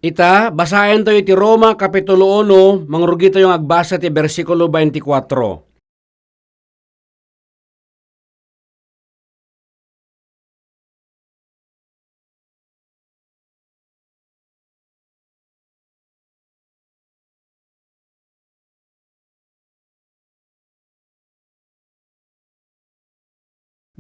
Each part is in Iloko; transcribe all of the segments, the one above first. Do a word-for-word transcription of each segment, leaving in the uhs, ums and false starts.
Ita, basaentayo iti Roma, Kapitulo uno, mangrugitayo nga agbasa ti bersikulo twenty-four.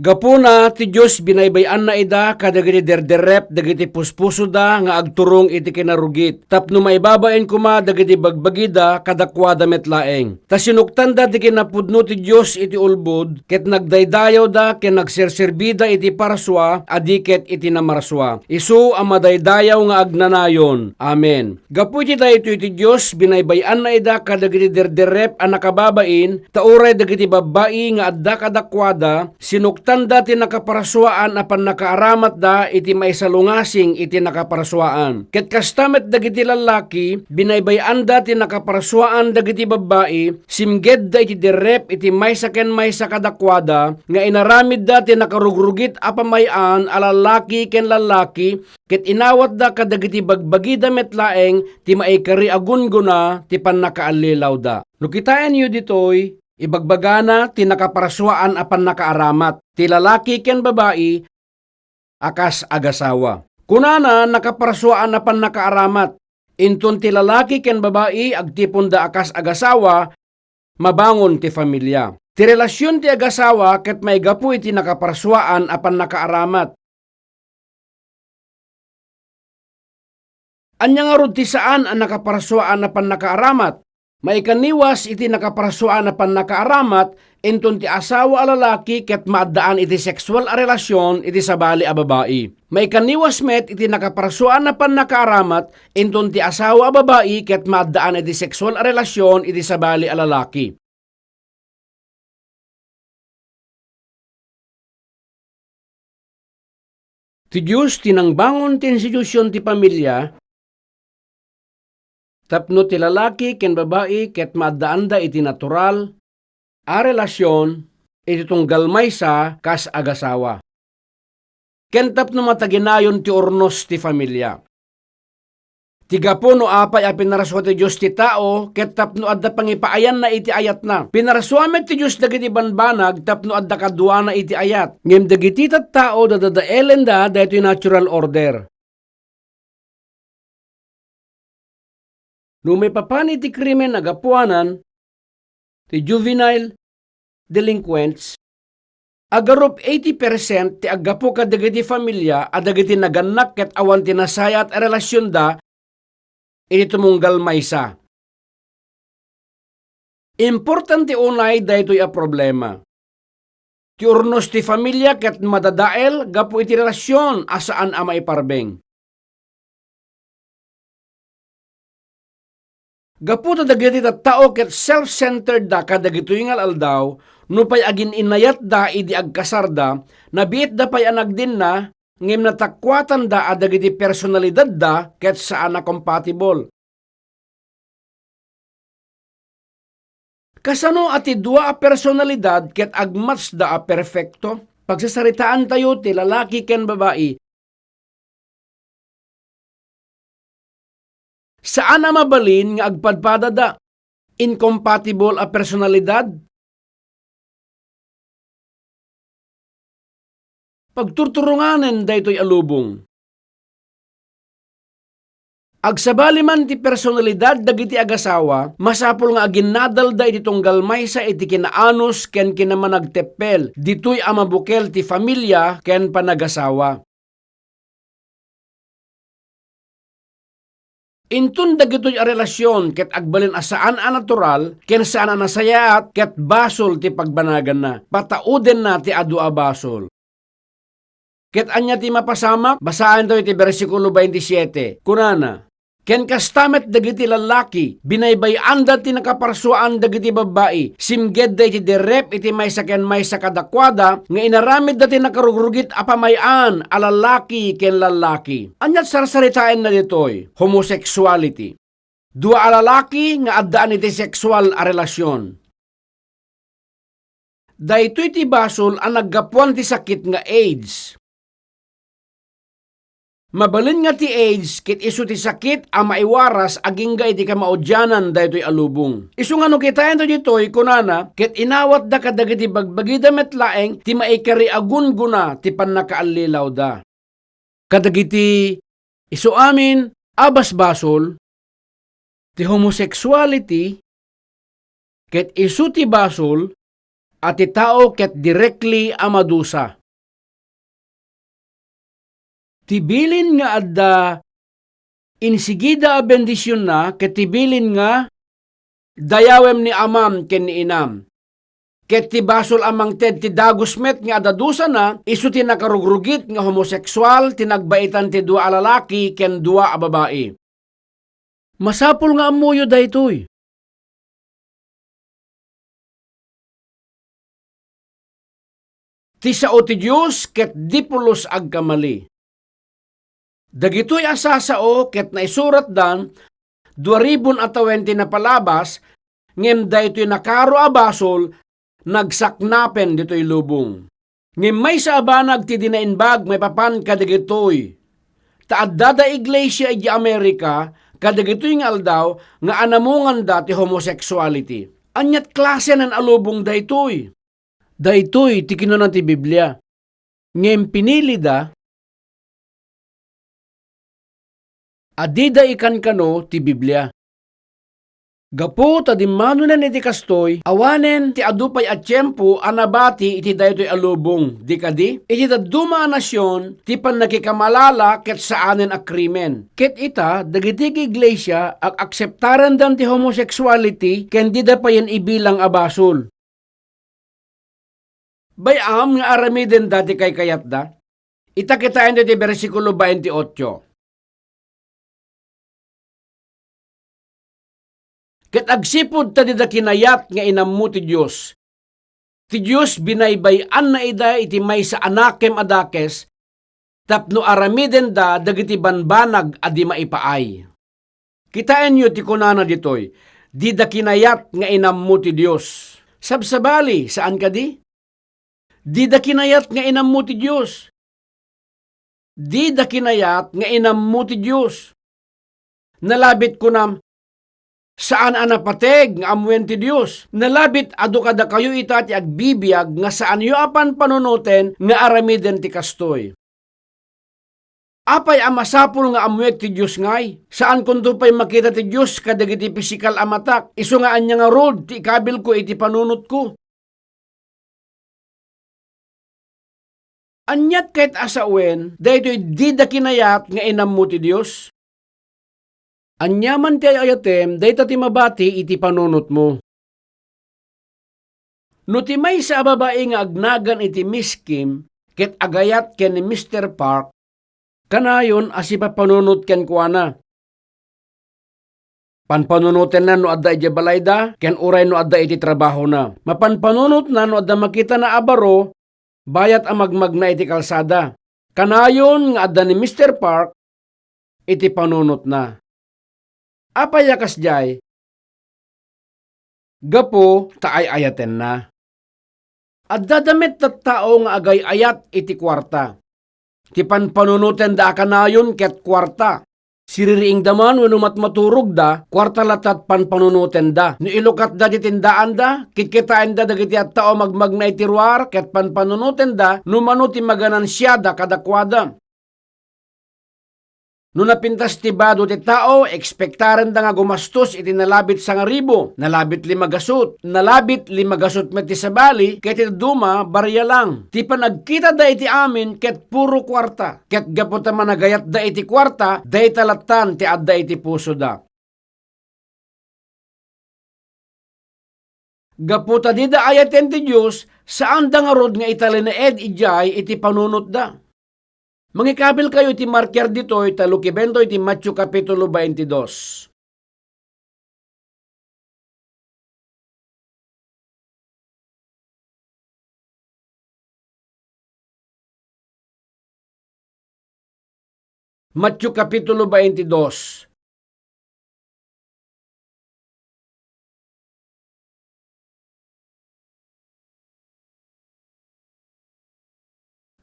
Gapuna, ti Dios binaybay-anna ida kadagiti derderrep dagiti puspusoda nga agturong iti kinarugit, tapno maibabain koma dagiti bagbagida kadakuada met laeng. Ta sinuktanda ti kinapudno ti Dios iti ulbod, ket nagdaydayawda ken nagserserbida iti parsua a di ket iti namarsua, isu a madaydayaw nga agnanayon. Amen. Gapu iti daytoy ti Dios, binaybay-anna ida kadagiti derderrep a nakababain, ta uray dagiti babbai nga adda kadakuada, sinuktanda ti nakaparsuaan a pannakaaramatda iti maisalungasing iti nakaparsuaan. Ket kasta met dagiti lallaki, binaybay-anda ti nakaparsuaan dagiti babbai, simgedda iti derrep iti maysa ken maysa kadakuada, nga inaramidda ti nakarugrugit a pamay-an a lallaki ken lallaki, ket inawatda kadagiti bagbagida met laeng ti maikari a gunggona ti pannakaallilawda. No kitaenyo ditoy, ibagbagana ti nakaparsuaan a pannakaaramat ti lalaki ken babai a kas agasawa. Kunana, nakaparsuaan a pannakaaramat, inton ti lalaki ken babai agtiponda a kas agasawa, mabangon ti familia. Ti relasion ti agasawa ket maigapu iti nakaparsuaan a pannakaaramat. Ania ngarud ti saan a nakaparsuaan a pannakaaramat? Maikaniwas iti nakaparsuaan a pannakaaramat inton ti asawa a lalaki ket maaddaan iti seksual a relasion iti sabali a babai. Maikaniwas met iti nakaparsuaan a pannakaaramat inton ti asawa a babai ket maaddaan iti seksual a relasion iti sabali a lalaki. Ti Dios ti nangbangon ti institusion ti familia, tapno ti lalaki ken babai ket maaddaanda iti natural a relasion iti tunggal maysa kas agasawa, ken tapno mataginayon ti urnos ti familia. Ti gapu no apay a pinarsua ti Dios ti tao ket tapno adda pangipaayanna iti ayatna. Pinarsua met ti Dios dagiti banbanag tapno adda kaduana iti ayat. Ngem dagiti tattao dadadaelenda daytoy natural order. No maipapan iti krimen a gapuanan, ti juvenile delinquents, agarup eighty percent ti aggapu kadagiti familia a dagiti nagannak ket awan ti nasayaat a relasionda iti tumunggal maysa. Importante unay daytoy a problema. Ti urnos ti familia ket madadael gapu iti relasion a saan a maiparbeng. Gapu ta dagiti tattao ket self-centered da kadagitoy nga al-aldaw, nupay agin-inayatda idi agkasarda, nabiitda pay a nagdinna, ngem natakuatanda a dagiti personalidadda ket saan a compatible. Kasano a ti dua a personalidad ket agmatchda a perfekto? Pagsasaritaantayo ti lalaki ken babai. Saan a mabalin nga agpadpadada. Incompatible a personalidad. Pagturturonganen daytoy a lubong. Agsabali man ti personalidad dagiti agasawa, masapul nga aginnadalda iti tunggal maysa iti kinaanus ken kinamanagteppel ditoy a mabukel ti familia ken panagasawa. Inton dagitoy a relasion ket agbalin a saan a natural ken saan a nasayaat, ket basol ti pagbanaganna. Pataudenna ti adu a basol. Ket ania ti mapasamak? Basaentayo iti bersikulo twenty-seven. Kunana, ken kasta met dagiti lallaki, binaybay-anda ti nakaparsuaan dagiti babbai, simgedda iti derrep iti maysa ken maysa kadakuada, nga inaramidda ti nakarugrugit a pamay-an a lallaki ken lallaki. Aniat sarsaritaenna ditoy? Homosexuality. Dua a lalaki nga addaan iti sexual a relasion. Daytoy ti basol a naggapuan ti sakit nga AIDS. Mabalin nga ti AIDS ket isu ti sakit a maiwaras agingga iti kamaudianan daytoy a lubong. Isu nga no kitaen ditoy, kunana, ket inawatda kadagiti bagbagida met laeng ti maikari a gunggona ti pannakaallilawda. Kadagiti isu amin a basbasol, ti homosexuality, ket isu ti basol a ti tao ket directly a madusa. Ti bilin nga adda insigida a bendisionna ket ti bilin nga dayawem ni amam ken ni inam. Ket ti basol a mangted ti dagus met nga adda dusana, isu ti nakarugrugit nga homosexual ti nagbaitan ti dua a lalaki ken dua a babai. Masapul nga ammoyo daytoy. Ti sao ti Dios ket di pulos agkamali. Dagitoy a sasao ket naisuratdan, dua ribun a tawen ti napalabas, ngem daytoy nakaro a basol nagsaknapen ditoy lubong. Ngem maysa a banag ti di naimbag maipapan kadagitoy. Ta adda da iglesia idiay Amerika kadagitoy nga aldaw nga anamonganda ti homosexuality. Aniat klasianan a lubong daytoy? Daytoy ti kinuna ti Biblia. Ngem pinilida a dida ikankano ti Biblia. Gapu ta dimmanonen iti kastoy, awanen ti adu pay a tiempo a nabati iti daytoy a lubong, di kadi? Iti dadduma a nasion, ti pannakikamalala ket saanen a krimen. Ket ita, dagiti iglesia, ag-akseptarendan ti homosexuality ken dida payen ibilang a basol. Bay-am nga aramidenda ti kaykayatda. Ita kitaen ditoy bersikulo twenty-eight. Ket agsipud ta dida kinayat nga inammo ti Dios, ti Dios binaybay-anna ida iti maysa a nakem a dakes tapno aramidenda dagiti banbanag a di maipaay. Kitaenyo ti kunana ditoy, dida kinayat nga inammo ti Dios. Sabsabali, saan kadi? Dida kinayat nga inammo ti Dios. Dida kinayat nga inammo ti Dios. Nalabit kunam, saan a napateg nga ammoen ti Dios. Nalabit adu kadakayo ita ti agbibiag nga saanyo a panpanunoten nga aramiden ti kastoy. Apay a masapul nga ammoek ti Dios ngay? Saankonto pay makita ti Dios kadagiti pisikal a matak, isu nga ania ngarud ti ikabilko iti panunotko? Aniat ket a sawen daytoy dida kinayat nga inammo ti Dios? Aniaman ti ay-ayatem, dayta ti mabati iti panunotmo. No ti maysa a babai nga agnagan iti Miss Kim ket agayat ken ni Mister Park, kanayon a sipapanunot kenkuana. Panpanunotenna no adda idiay balayda ken uray no adda iti trabahona. Mapanpanunotna no adda makitana a baro bayat a magmagna iti kalsada. Kanayon nga adda ni Mister Park iti panunotna. Apay a kasdiay? Gapu ta ay-ayatenna. Addada met tattao nga agay-ayat iti kuarta. Ti panpanunotenda a kanayon ket kuarta. Siririingda man wenno matmaturogda, kuarta latta ti panpanunotenda. No ilukatda ti tindaanda, kitkitaenda dagiti tattao a magmagna iti ruar ket panpanunotenda no mano ti maganansiada kadakuada. No napintas ti bado ti tao, ekspektarenda nga gumastos iti nalabit sangaribu, nalabit lima gasut, nalabit lima gasut met ti sabali, ket iti dadduma, barya lang. Ti panagkitada iti amin ket puro kuarta, ket gapu ta managayatda iti kuarta, dayta lattan ti adda iti pusoda. Gapu ta dida ayaten ti Dios, saanda ngarud nga italinaed idiay iti panunotda. Mangikabilkayo iti marker ditoy ta lukibento iti Mateo Kapitulo twenty-two. Mateo Kapitulo twenty-two.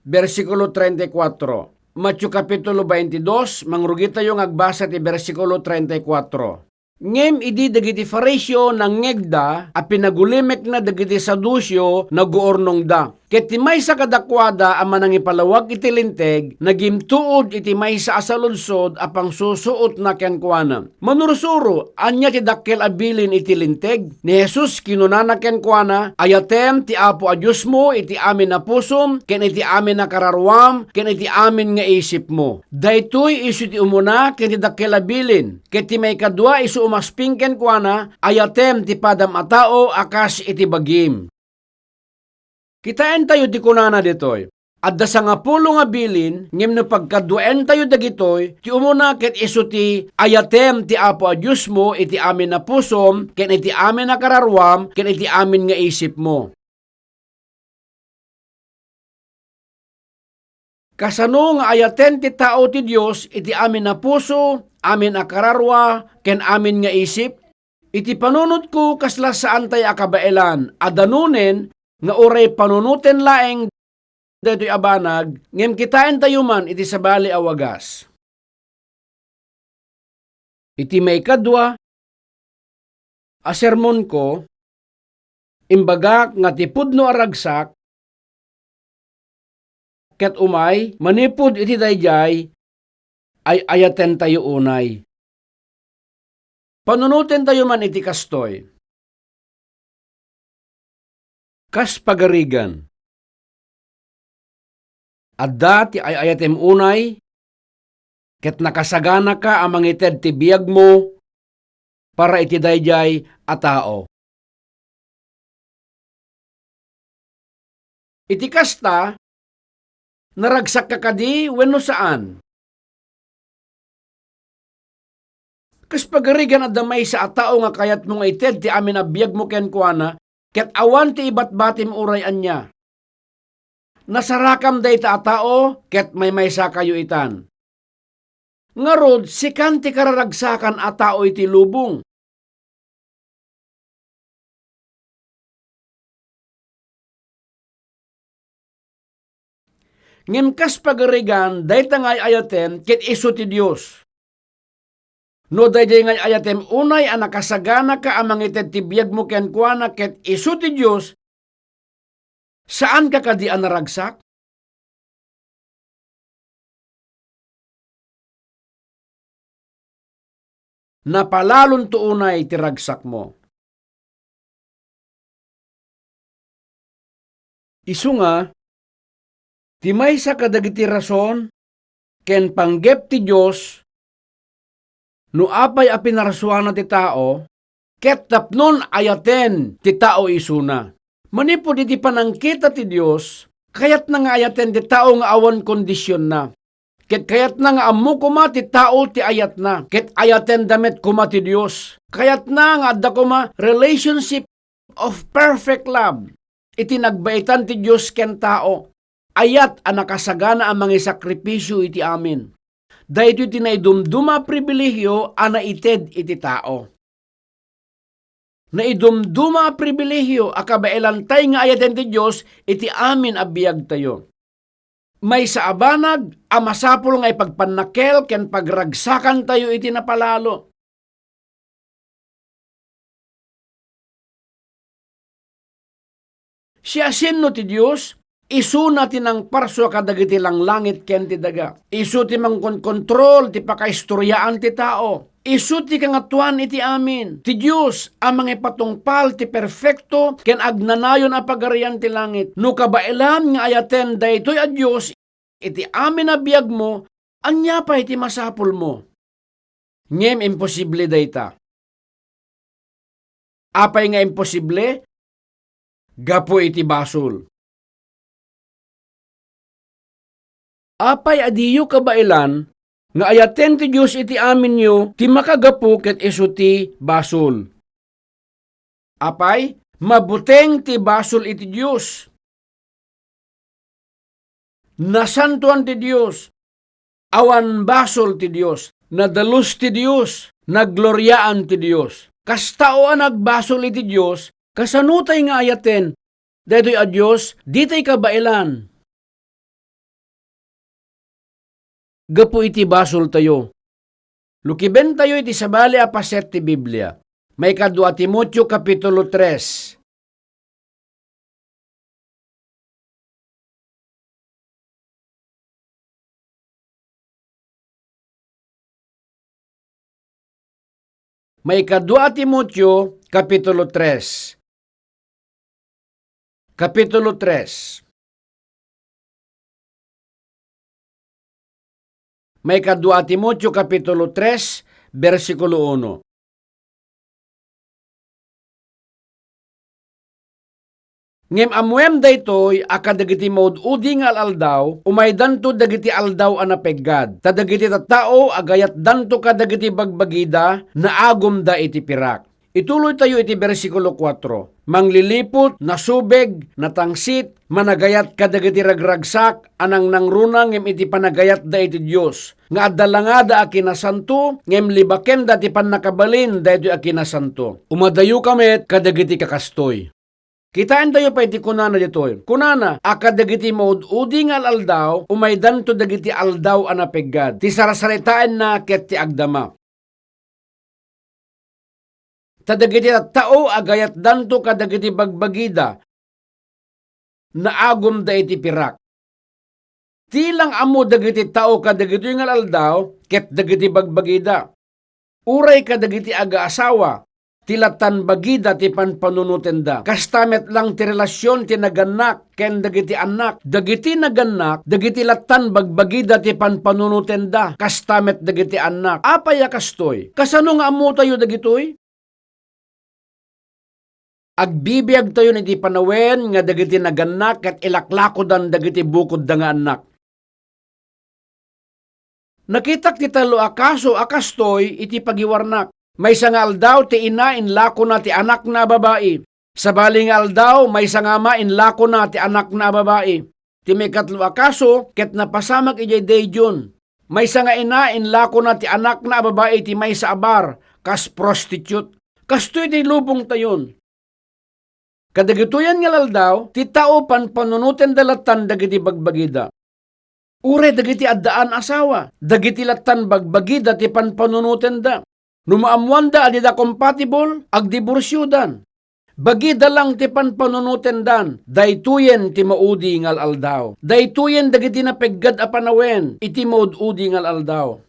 Bersikulo treinta y cuatro. Mateo Kapitulo twenty-two, mangrugitayo nga agbasa ti bersikulo treinta y cuatro. Ngem idi dagiti Fariseo nangngegda a pinagulimekna dagiti Saduceo, naguurnongda. Ket ti maysa kadakuada a manangipalawag iti Linteg nagimtuod iti maysa a saludsod a pangsusuotna kenkuana. "Manursuro, ania ti dakkel a bilin iti Linteg?" Ni Jesus kinunana kenkuana, "Ayatem ti Apo a Diosmo iti amin a pusom, ken iti amin a kararuam, ken iti amin nga isipmo. Daytoy isu ti umuna ken ti dakkel a bilin. Ket ti maikadua isu umasping kenkuana, 'Ayatem ti padam a tao a kas iti bagim.'" Kitaentayo ti kunana ditoy. Adda sangapulo nga bilin, ngem no pagkaduaentayo dagitoy, ti umuna ket isu ti, "Ayatem ti Apo a Diosmo iti amin a pusom, ken iti amin a kararuam, ken iti amin nga isipmo." Kasano nga ayaten ti tao ti Dios iti amin a puso, amin a kararua, ken amin nga isip? Iti panunotko, kasla saantay a kabaelan a danunen nga uray panunoten laeng daytoy a banag, ngem kitaentayo man iti sabali a wagas. Iti maikadua a sermonko, imbagak nga ti pudno a ragsak ket umay manipud iti daydiay ay-ayatentayo unay. Panunotentayo man iti kastoy. Kas pagarigan, adda ti ay-ayatem unay, ket nakasaganaka a mangited ti biagmo para iti daydiay a tao. Iti kasta, naragsakka kadi wenno saan? Kas pagarigan, adda maysa a tao nga kayatmo nga ited ti amin a biagmo kenkuana, ket awan ti ibatbatim uray ania. Nasarakam dayta a tao ket maymaysakayo itan. Ngarud, sikan ti kararagsakan a tao iti lubong. Ngem kas pagarigan, dayta nga ay-ayatem ket isu ti Dios. No daydiay nga ay-ayatem unay a nakasaganaka a mangited ti biagmo kenkuana ket isu ti Dios, saanka kadi a naragsak? Napalalonto unay ti ragsakmo. Isu nga, ti maysa kadagiti rason ken panggep ti Dios no apay a pinarsuana ti tao, ket tapnon ayaten ti tao isuna. Manipud iti panangkita ti Dios, kayatna nga ayaten ti tao nga awan kondisionna. Ket kayatna nga ammo koma ti tao ti ayatna, ket ayatenda met koma ti Dios. Kayatna nga adda koma relationship of perfect love iti nagbaitan ti Dios ken tao. Ayat a nakasagana a mangisakripisio iti amin. Daytoy ti naidumduma a pribilehiyo a naited iti tao. Naidumduma a pribilehiyo a kabaelantay nga ayaten ti Dios iti amin a biagtayo. Maysa a banag a masapul nga ipagpannakkel ken pagragsakantayo iti napalalo. Siasino ti Dios? Isuna ti nangparsua kadagiti langlangit ken ti daga. Isu ti mangkonkontrol ti pakaistoriaan ti tao. Isu ti Kangatoan iti amin. Ti Dios a mangipatungpal ti perfekto ken agnanayon a pagarian ti langit. No kabaelam nga ayaten daytoy a Dios iti amin a biagmo, ania pay ti masapulmo? Ngem imposible dayta. Apay nga imposible? Gapu iti basol. Apay a diyo kabaelan nga ayaten ti Dios iti aminyo ti makagapu ket isu ti basol? Apay, mabuteng ti basol iti Dios. Nasantoan ti Dios. Awan basol ti Dios. Nadalus ti Dios. Naggloriaan ti Dios. Kasta a nagbasol iti Dios, kasanotay nga ayaten daytoy a Dios, ditay kabaelan? gapu iti basoltayo. Lukibentayo iti sabali a paset ti Biblia. Maikadua a Timoteo, Kapitulo tres. Maikadua a Timoteo, Kapitulo tres. Kapitulo tres. Maikadua a Timoteo, Kapitulo tres, bersikulo uno. Ngem ammoem daytoy a kadagiti maud-udi nga al-aldaw, umaydanto dagiti aldaw a napeggad. Ta dagiti tattao agayatdanto kadagiti bagbagida, naagumda iti pirak. Ituloytayo iti bersikulo kuatro. Mangliliput, nasubeg, natangsit, managayat kadagiti ragragsak a nangnangruna ngem iti panagayatda iti Dios, nga adda langada a kinasanto, ngem libakenda ti pannakabalin daytoy a kinasanto. Umadayoka met kadagiti kakastoy. Kitaentayo pay ti kunana ditoy. Kunana a kadagiti maud-udi nga al-aldaw, umaydanto dagiti aldaw a napeggad, ti sarsaritaenna ket ti agdama. Ta dagiti tattao agayatdanto kadagiti bagbagida, naagumda iti pirak. Ti lang ammo dagiti tao kadagitoy nga al-aldaw ket dagiti bagbagida. Uray kadagiti agaasawa, ti lattan bagida ti panpanunotenda. Kasta met lang ti relasion ti nagannak ken dagiti annak. Dagiti nagannak, dagiti lattan bagbagida ti panpanunotenda. Kasta met dagiti annak. Apay a kastoy? Kasano nga ammotayo dagitoy? Agbibiagtayon iti panawen nga dagiti nagannak ket ilaklakodan dagiti bukodda nga annak. Nakitak ti tallo a kaso a kastoy iti pagiwarnak. Maysa nga aldaw, ti ina inlakona ti anakna a babai. Sabali nga aldaw, maysa nga ama inlakona ti anakna a babai. Ti maikatlo a kaso ket napasamak idiay daydion. Maysa nga ina inlakona ti anakna a babai iti maysa a bar, kas prostitute. Kastoy ti lubongtayon. Kadagitoyan nga al-aldaw, ti tao panpanunotenda lattan dagiti bagbagida. Uray dagiti addaan asawa, dagiti lattan bagbagida ti panpanunotenda. No maammoanda a dida compatible, agdiborsiodan. Bagida lang ti panpanunotendan, daytoyen ti maudi nga al-aldaw. Daytoyen dagiti napeggad a panawen iti maud-udi nga al-aldaw.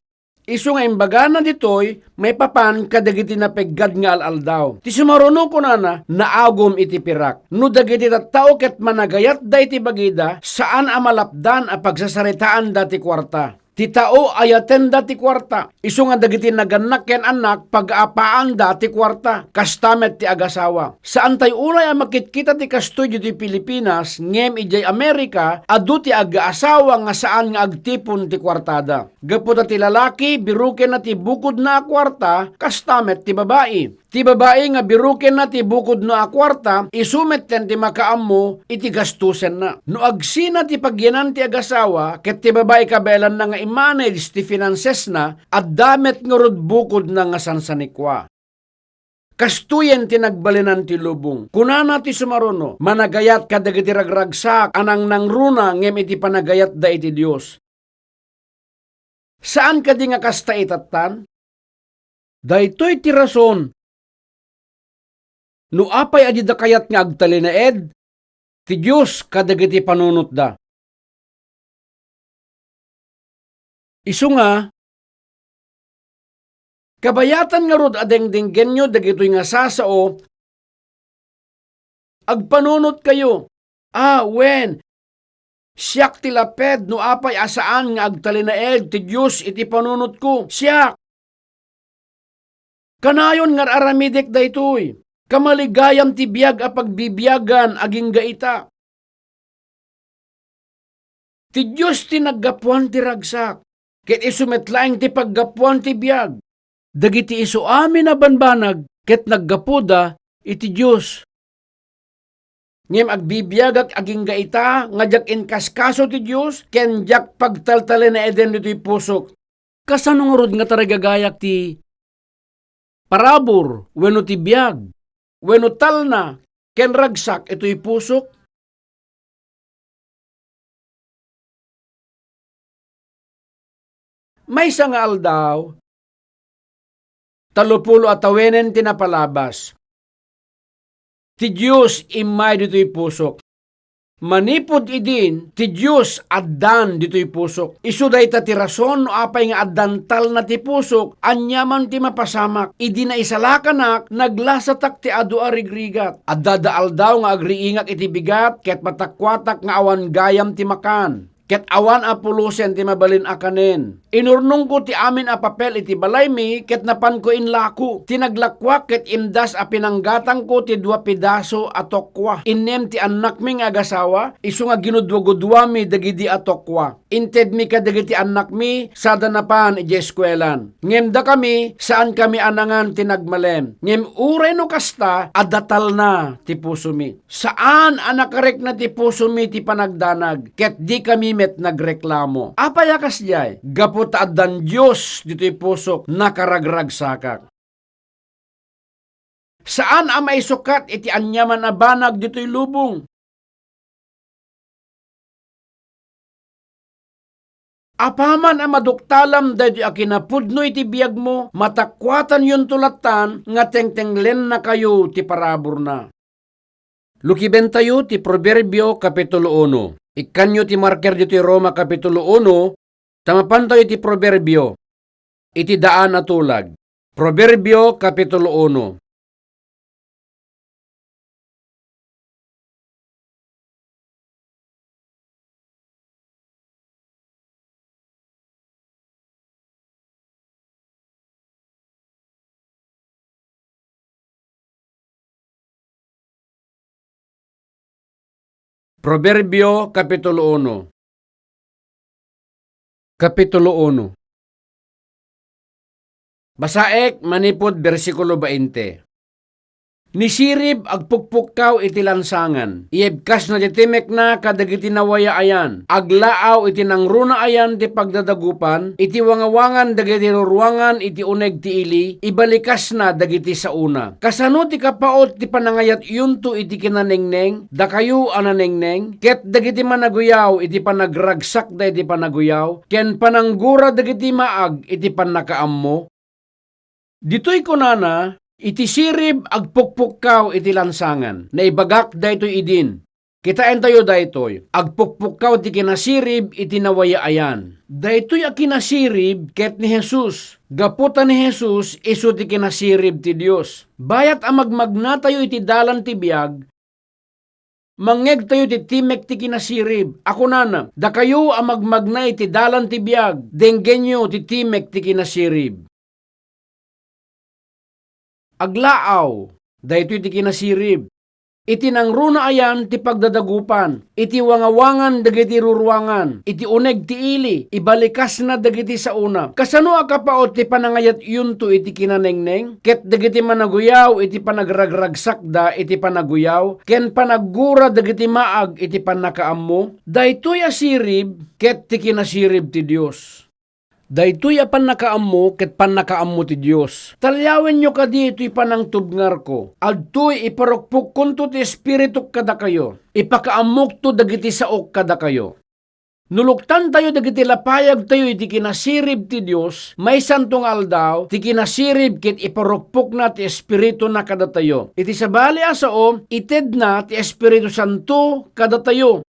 Isu nga imbagana ditoy maipapan kadagiti napeggad nga al-aldaw. Ti sumaruno kunana, naagum iti pirak. No dagiti tattao ket managayatda iti bagida, saan a malapdan a pagsasaritaanda ti kuarta. Ti tao ayatenda ti kuarta. Isu nga dagiti nagannak ken annak, pagaapaanda ti kuarta. Kasta met ti agasawa. Saantayo unay a makitkita ti kastoy ditoy Pilipinas, ngem idiay Amerika, adu ti agaasawa nga saan nga agtipon ti kuartada. Gapu ta ti lalaki, birukenna ti bukodna a kuarta, kasta met ti babai. Ti babai nga birukenna ti bukodna a kuarta, isu metten ti makaammo iti gastusenna. No agsina ti pagyanan ti agasawa, ket ti babai kabaelanna nga i-manage ti financesna, adda met ngarud bukodna nga sansanikua. Kastoyen ti nagbalinan ti lubong. Kunana ti sumaruno, managayat kadagiti ragragsak a nangnangruna ngem iti panagayatda iti Dios. Saan kadi nga kasta itattan? Daytoy ti rason no apay a dida kayat nga agtalinaed ti Dios kadagiti panunotda. Isu nga, kabayatan ngarud a dengdenggenyo dagitoy nga sasao, agpanunotkayo, a, wen, siak ti laped no apay a saan nga agtalinaed ti Dios iti panunotko. Siak! Kanayon nga ar-aramidek daytoy. Kamaligayam ti biag a pagbibiagan agingga ita. Ti Dios ti naggapuan ti ragsak, ket isu met laeng ti paggapuan ti biag. Dagiti isu amin a banbanag ket naggapuda iti Dios. Ngem agbibiagak agingga ita nga diak inkaskaso ti Dios ken diak pagtaltalinaeden ditoy pusok. Kasano ngarud nga tarigagayak ti parabur wenno ti biag wenno talna ken ragsak itoy pusok? Maysa nga aldaw, tallopulo a tawenen ti napalabas. Ti Dios immay ditoy pusok. Manipud idin, ti Dios addan ditoy pusok. Isu dayta ti rason no apay nga addan talna ti pusok, aniaman ti mapasamak. Idi naisalakanak, naglasatak ti adu a rigrigat. Adda da aldaw nga agriingak iti bigat, ket matakuatak nga awan gayam ti makan. Ket awan a pulosen ti mabalin a kanen. Inurnongko ti amin a papel iti balaymi ket napanko inlako. Ti naglakuak ket imdas a pinanggatangko ti dua pedaso a tokwa. Innem ti annakmi nga agasawa, isu nga ginudwaguduami dagidi a tokwa. Intedmi kadagiti annakmi sada napan idiay eskuelan. Ngem dakami, saankami a nangan ti nagmalem. Ngem uray no kasta, adda talna ti pusomi. Saan a nakarikna ti pusomi ti panagdanag, ket dikami met nagreklamo. Apay a kasdiay? Gapu ta addan Dios ditoy pusok, nakaragragsakak. Saan a maisukat iti aniaman a banag ditoy lubong. Apaman a maduktalam daytoy a kinapudno iti biagmo, matakuatanyonto lattan nga tengtenglennakayo ti paraburna. Lukibentayo ti Proverbio, Kapitulo uno. Ikkanyo ti marker ditoy Roma, Kapitulo uno, ta mapantayo iti Proverbio iti daan a tulag. Proverbio, Kapitulo uno. Proverbio, Kapitulo uno. Kapitulo uno. Basaek manipud bersikulo bainte. Ni Sirib agpukpukkaw iti lansangan, iibkasna ti timekna kadagiti nawayaayan, aglaaw iti nangruna ayan ti pagdadagupan, iti wangawangan dagiti ruruangan iti uneg ti ili, ibalikasna dagiti saona. Kasano ti kapaut ti panangayatyonto iti kinanengneng, dakayo a nanengneng, ket dagiti managuyaw iti panagragsakda iti panaguyaw, ken pananggura dagiti maag iti pannakaammo? Ditoy kunana, iti Sirib agpukpukkaw iti lansangan. Naibagak daytoy idin. Kitaentayo daytoy, agpukpukkaw ti kinasirib iti nawayaayan. Daytoy a kinasirib ket ni Jesus. Gapu ta ni Jesus, isu ti kinasirib ti Dios. Bayat a magmagnatayo iti dalan ti biag, mangngegtayo ti timek ti kinasirib a kunana, dakayo a magmagna iti dalan ti biag, denggenyo ti timek ti kinasirib. Aglaaw, daytoy ti kinasirib. Iti nangruna ayan ti pagdadagupan, iti wangawangan dagiti ruruangan, iti uneg ti ili, ibalikasna dagiti saona. Kasano a kapaut ti panangayatyonto iti kinanengneng, ket dagiti managuyaw iti panagragragsakda iti panaguyaw, ken panaggura dagiti maag iti pannakaammo? Daytoy a sirib ket ti kinasirib ti Dios. Daytoy a pannakaammo ket pannakaammo ti Dios. Taliawenyo kadi toy panangtubngarko. Adtoy iparukpokkonto ti Espirituk kadakayo. Ipakaammokto dagiti saok kadakayo. No luktantayo dagiti lapayagtayo iti kinasirib ti Dios, maysanto nga aldaw, ti kinasirib ket iparukpokna ti Espirituna kadatayo. Iti sabali a sao, itedna ti Espiritu Santo kadatayo.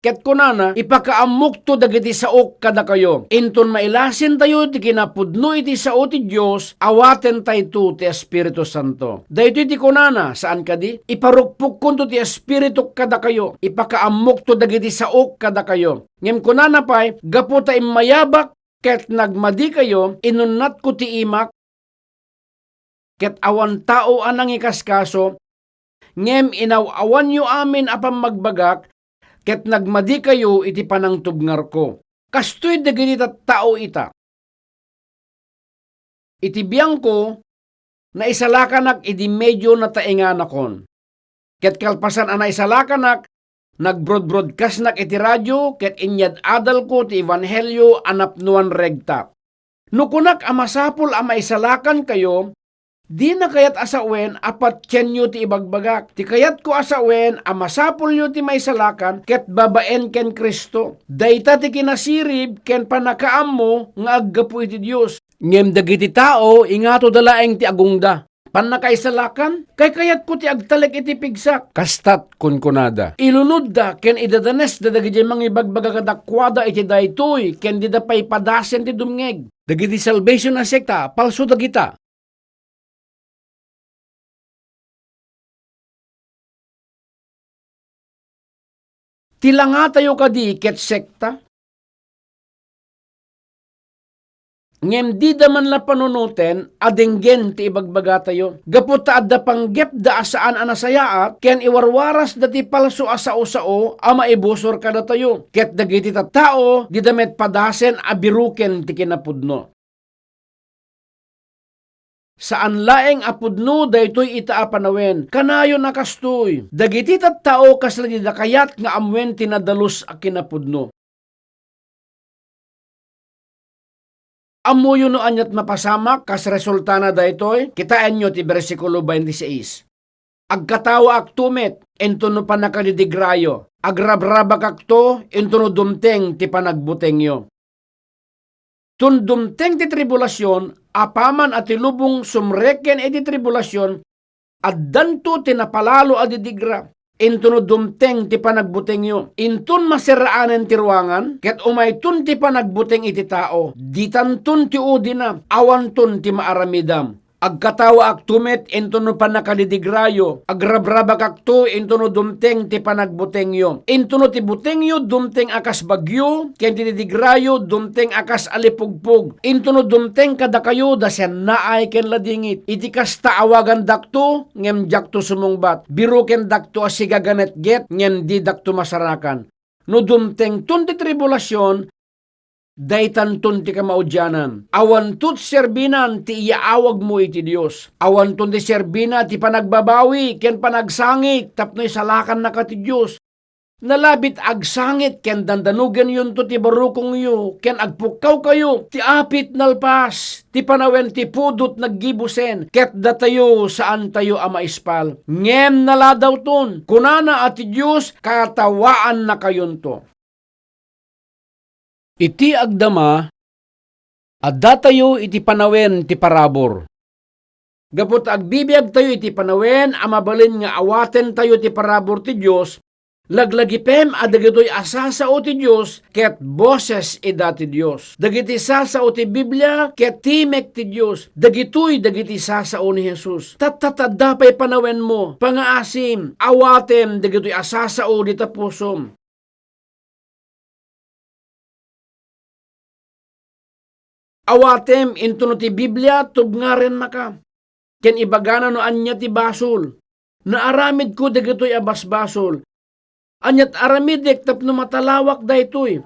Ket kunana, ipakaammokto dagiti saok kadakayo. Inton mailasintayo ti kinapudno iti sao ti Dios, awatentayto ti Espiritu Santo. Daytoy ti kunana, saan kadi? Iparukpokkonto ti Espirituk kadakayo. Ipakaammokto dagiti saok kadakayo. Ngem kunana pay, gapu ta immayabak ket nagmadikayo, inunnatko ti imak, ket awan tao a nangikaskaso, ngem inaw-awanyo amin a pammagbagak, ket nagmadikayo iti panangtubngarko. Kastoy dagiti tattao ita. Iti biangko, naisalakanak idi medio nataenganakon. Ket kalpasan a naisalakanak, nagbrodbrodkasnak iti radio ket inyad-adalko ti ebanghelio a napnoan regta. No kunak a masapul a maisalakankayo, Dina kayat a sawen a patienyo ti ibagbagak. Ti kayatko a sawen a masapulyo ti maisalakan ket babaen ken Cristo. Dayta ti kinasirib ken pannakaammo nga aggapu iti Dios. Ngem dagiti tao, ingatoda laeng ti agungda. Pannakaisalakan, kaykayatko ti agtalek iti pigsak. Kastat kunkunada. Ilunodda ken idadanesda dagiti mangibagbaga kadakuada iti daytoy ken dida pay padasen ti dumngeg. Dagiti Salvation a sekta, palso dagita. Ti langatayo kadi ket sekta? Ngem dida man la panunoten a denggen ti ibagbagatayo. Gapu ta adda panggepda a saan a nasayaat ken iwarwarasda ti palso a sao-sao a maibusor kadatayo. Ket dagiti tattao, dida met padasen a biruken ti kinapudno. Saan laeng a pudno daytoy ita a panawen. Kanayon a kastoy, dagiti tattao kasla dida kayat nga ammoen ti nadalus a kinapudno. Ammoyo no aniat mapasamak kas resultana daytoy? Kitaenyo ti bersikulo twenty-six. Agkatawaakto met intono pannakadidigrayo. Agrabrabakakto intono dumteng ti panagbutengyo. Ton dumteng ti tribulasion, apaman a ti lubong sumreken iti tribulasion, addanto ti napalalo a didigra. Intono dumteng ti panagbutengyo, inton maserraanen ti ruangan, ket umayton ti panagbuteng iti tao, ditanton ti udina, awanton ti maaramidam. Agkatawaakto met intono pannakadidigrayo, agrabrabakakto intono dumteng ti panagbutengyo. Intono ti butengyo dumteng a kas bagyo, ken ti didigrayo dumteng a kas alipugpog. Intono dumteng kadakayo dasennaay ken ladingit. Iti kasta, awagandakto, ngem diakto sumungbat. Birukendakto a sigaganetget, ngem didakto masarakan. No dumtengton ti tribulasion, daytanton ti kamaudianan. Awanto ti serbinan ti iyaawagmo iti Dios. Awanton ti serbina ti panagbabawi ken panagsangit tapno isalakannaka ti Dios. Nalabit agsangit ken dandanogenyonto ti barukongyo ken agpukkawkayo. Ti apit nalpas, ti panawen ti pudot naggibusen, ket datayo saantayo a maispal. Ngem naladawton, kunana a ti Dios katawaannakayonto. Iti agdama, addatayo iti panawen ti parabur. Gapu ta agbibiagtayo iti panawen a mabalin nga awatentayo ti parabur ti Dios, laglagipem a dagitoy a sasao ti Dios ket boses ida ti Dios. Dagiti sasao ti Biblia ket timek ti Dios. Dagitoy dagiti sasao ni Jesus. Tatta, adda pay panawenmo, pangaasim, awatem dagitoy a sasao dita pusom. Awatem intono ti Biblia tubngarennaka, ken ibagana no ania ti basol. Naaramidko dagitoy a basbasol. Aniat aramidek tapno matalawak daytoy?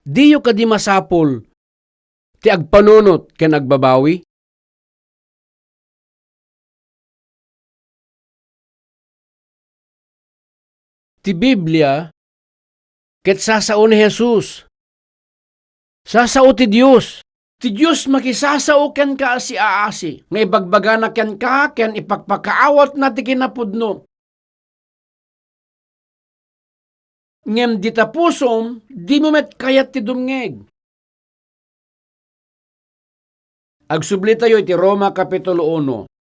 Diyo kadi masapul ti agpanunot ken agbabawi? Ti Biblia ket sasao ni Jesus. Sasao ti Dios. Ti Dios makisasao kenka a siaasi, nga ibagbagana kenka ken ipakpakaawatna ti kinapudno. Ngem dita pusom, dimo met kayat ti dumngeg. Agsublitayo iti Roma Kapitulo uno.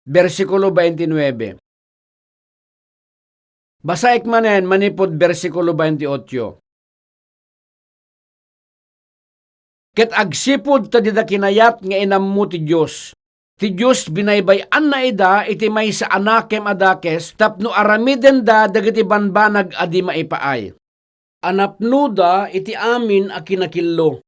Bersikulo twenty-nueve. Basaek manen manipud bersikulo twenty-ocho. Ket agsipud ta dida kinayat nga inammo ti Dios, ti Dios binaybay-anna ida iti maysa a nakem a dakes tapno aramidenda dagiti banbanag a di maipaay. A napnoda iti amin a kinakillo.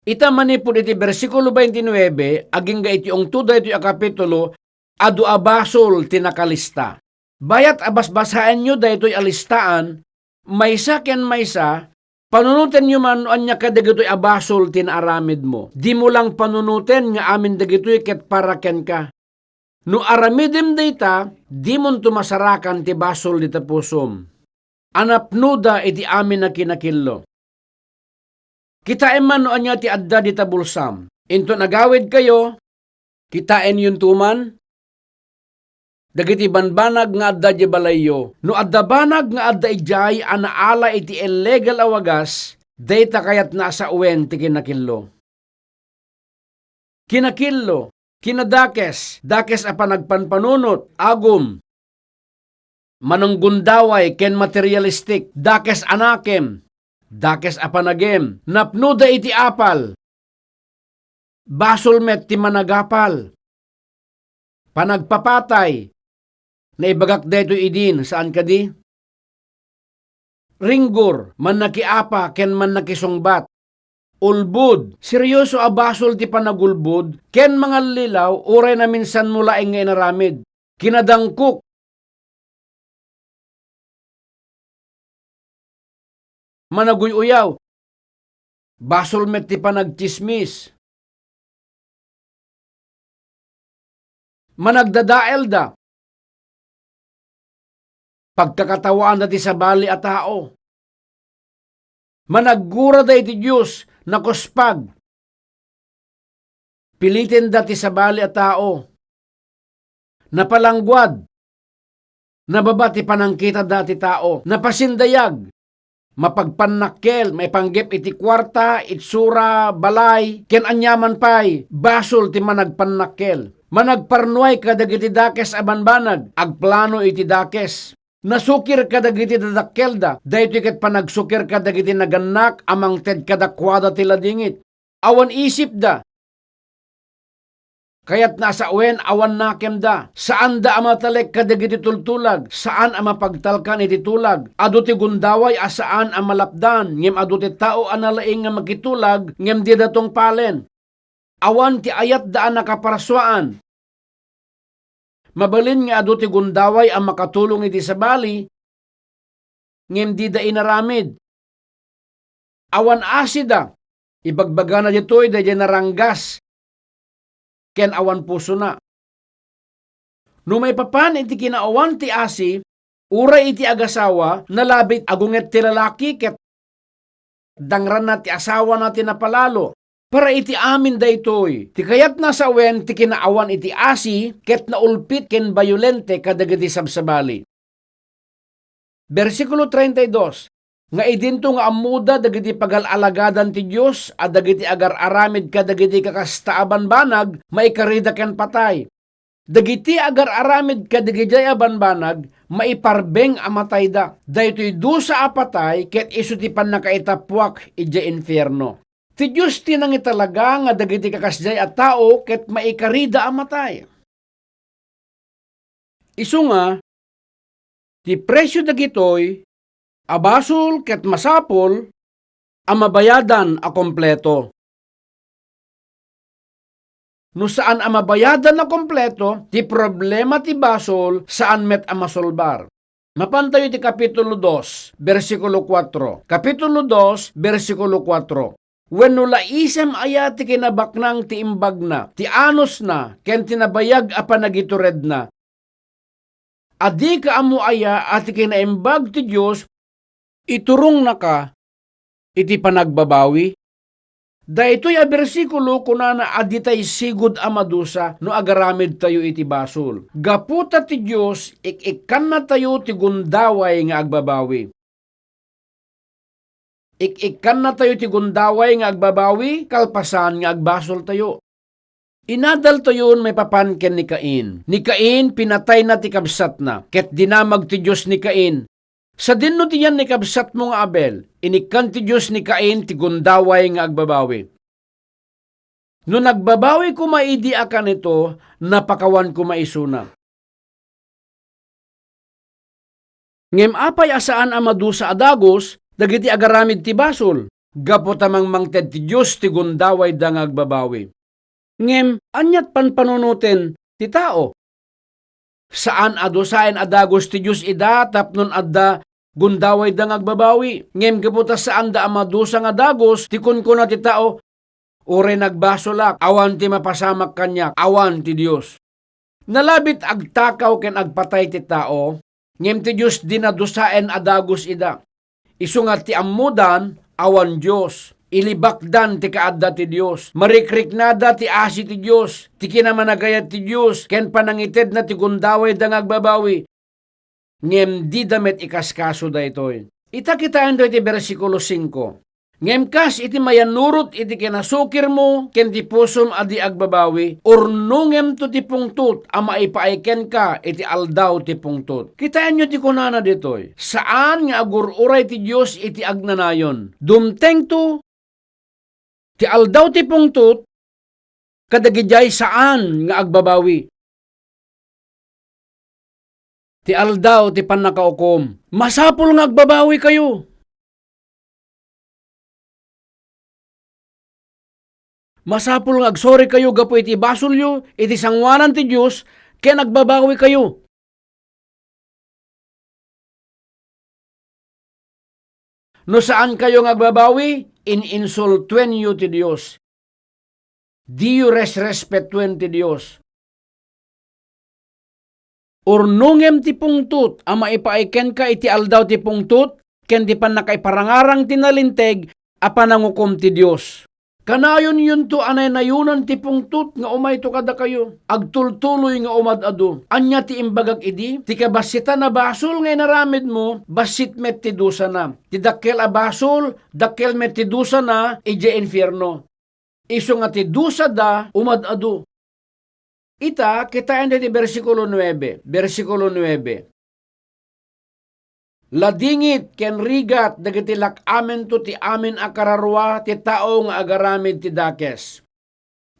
Ita manipud iti bersikulo twenty-nueve, agingga iti ungto daytoy a kapitulo, adu a basol ti nakalista. Bayat a basbasaenyo daytoy a listaan, maysa ken maysa, panunotenyo man no ania kadagitoy a basol ti naaramidmo. Dimo lang panunoten nga amin dagitoy ket para kenka. No aramidem dayta, dimonto masarakan ti basol dita pusom a napnoda iti amin a kinakillo. Kitaem man no ania ti adda dita bulsam. Inton agawidkayo, kitaenyonto man dagiti banbanag nga adda idiay balayyo. No adda banag nga adda idiay a naala iti illegal a wagas, dayta kayatna a sawen ti kinakillo. Kinakillo, kinadakes, dakes a panagpanpanunot, agum, mananggundaway ken materialistic, dakes a nakem, dakes a panagem, napnoda iti apal. Basol met ti managapal. Panagpapatay. Naibagak daytoy idin, saan kadi? Ringgor, mannakiapa ken mannakisungbat. Ulbod, serioso a basol ti panagulbod ken mangallilaw uray naminsanmo laeng nga inaramid. Kinadangkok. Managuy-uyaw. Basol met ti panagtsismis. Managdadaelda. Pagkakatawaanda ti sabali a tao. Managgurada iti Dios, nakuspag. Pilitenda ti sabali a tao. Napalangguad. Nababa ti panangkitada ti tao. Napasindayag. Mapagpannakkel, maipanggep iti kuarta, itsura, balay, ken aniaman pay, basol ti managpannakkel. Managparnuay kadagiti dakes a banbanag, agplano iti dakes. Nasukir kadagiti dadakkelda, daytoy ket panagsukir kadagiti nagannak a mangted kadakuada ti ladingit. Awan isipda. Kayatna a sawen, awan nakemda. Saanda a matalek kadagiti tultulag, saan a mapagtalkan iti tulag. Adu ti gundaway a saan a malapdan, ngem adu ti tao a nalaing nga makitulag, ngem dida tungpalen. Awan ti ayatda a nakaparsuaan. Mabalin nga adu ti gundaway a makatulong iti sabali, ngem dida inaramid. Awan asida, ibagbagana ditoy daydiay naranggas ken awan pusona. No maipapan iti kinaawan ti asi, uray iti agasawa, nalabit agunget ti lalaki ket dangranna ti asawana ti napalalo. Para iti amin daytoy, ti kayatna a sawen ti kinaawan iti asi ket naulpit ken bayolente kadagiti sabsabali. Bersikulo treinta y dos, nga idinto nga ammoda dagiti pagal-alagadan ti Dios a dagiti agar-aramid kadagiti kakasta a banbanag maikarida ken patay. Dagiti agar-aramid kadagidiay a banbanag, maiparbeng a matayda. Daytoy dusa a patay ket isu ti pannakaitappuak idiay infierno. Ti Dios ti nangitalaga nga dagiti kakasdiay a tao ket maikarida a matay. Isu nga, ti presio dagitoy a basol ket masapul a mabayadan a kompleto. No saan a mabayadan a kompleto, ti problema ti basol saan met a masolbar. Mapantayo iti Kapitulo dos, bersikulo kuatro. Kapitulo dos, bersikulo kuatro. Wenno laisem aya ti kinabaknang ti imbagna, ti anusna, ken ti nabayag a panagituredna? A dika ammo aya a ti kinaimbag ti Dios iturongnaka iti panagbabawi? Daytoy a bersikulo kunana a ditay sigud a madusa no agaramidtayo iti basol. Gapu ta ti Dios, ik-ikkannatayo ti gundaway nga agbabawi. Ik-ikkannatayo ti gundaway nga agbabawi kalpasan nga agbasoltayo. Inadaltayon maipapan ken ni Cain. Ni Cain, pinatayna ti kabsatna, ket dinamag ti Dios ni Cain. Sadinno ti yan ni kabsatmo nga Abel, inikkan ti Dios ni Cain ti gundaway nga agbabawi. No nagbabawi koma idi a kanito, napakawan koma isuna. Ngem apay a saan a madusa a dagus dagiti agaramid ti basol? Gapu ta mangmangted ti Dios ti gundawayda nga agbabawi. Ngem aniat panpanunoten ti tao? Saan a dusaen a dagus ti Dios ida tapno adda gundawayda nga agbabawi. Ngem gapu ta saanda a madusa nga dagus ti kunkuna ti tao, "Uray nagbasolak, awan ti mapasamak kaniak, awan ti Dios." Nalabit agtakaw ken agpatay ti tao, ngem ti Dios dina dusaen a dagus ida. Isu nga ti ammodan, awan Dios. Ilibakdan ti kaadda ti Dios. Marikriknada ti asi ti Dios, ti kinamanagayat ti Dios, ken panangitedna ti gundawayda nga agbabawi. Ngem dida met ikaskaso daytoy. Ita, kitaen daytoy ti bersikulo singko. Ngem kas iti mayannurot iti kinasukirmo ken ti pusom a di agbabawi, urnongemto ti pungtot a maipaay kenka iti aldaw ti pungtot. Kitaenyo ti kunana ditoy, saan nga agur-uray ti Dios iti agnanayon. Dumtengto ti aldaw ti pungtot kadagidiay saan nga agbabawi. Ti aldaw ti pannakaukom, masapul nga agbabawikayo. Masapul nga agsorikayo gapu iti basolyo iti sangoanan ti Dios ken agbabawikayo. No saankayo nga agbabawi, in-insultuenyo ti Dios. Diyo resrespetuen ti Dios. Urnongem ti pungtot a maipaay kenka iti aldaw ti pungtot ken ti pannakaiparangarang ti nalinteg a panangukom ti Dios. Kanayonyonto a naynayonan ti pungtot nga umayto kadakayo, agtultuloy nga umad-adu. Ania ti imbagak idi? Ti kabassitan a basol nga inaramidmo, bassit met ti dusana. Ti dakkel a basol, dakkel met ti dusana idiay infierno. Isu nga ti dusada umad-adu. Ita, kitaen daytoy bersikulo nuebe, bersikulo nuebe. Ladingit ken rigat dagiti lak-amento ti amin a kararua ti tao nga agaramid ti dakes.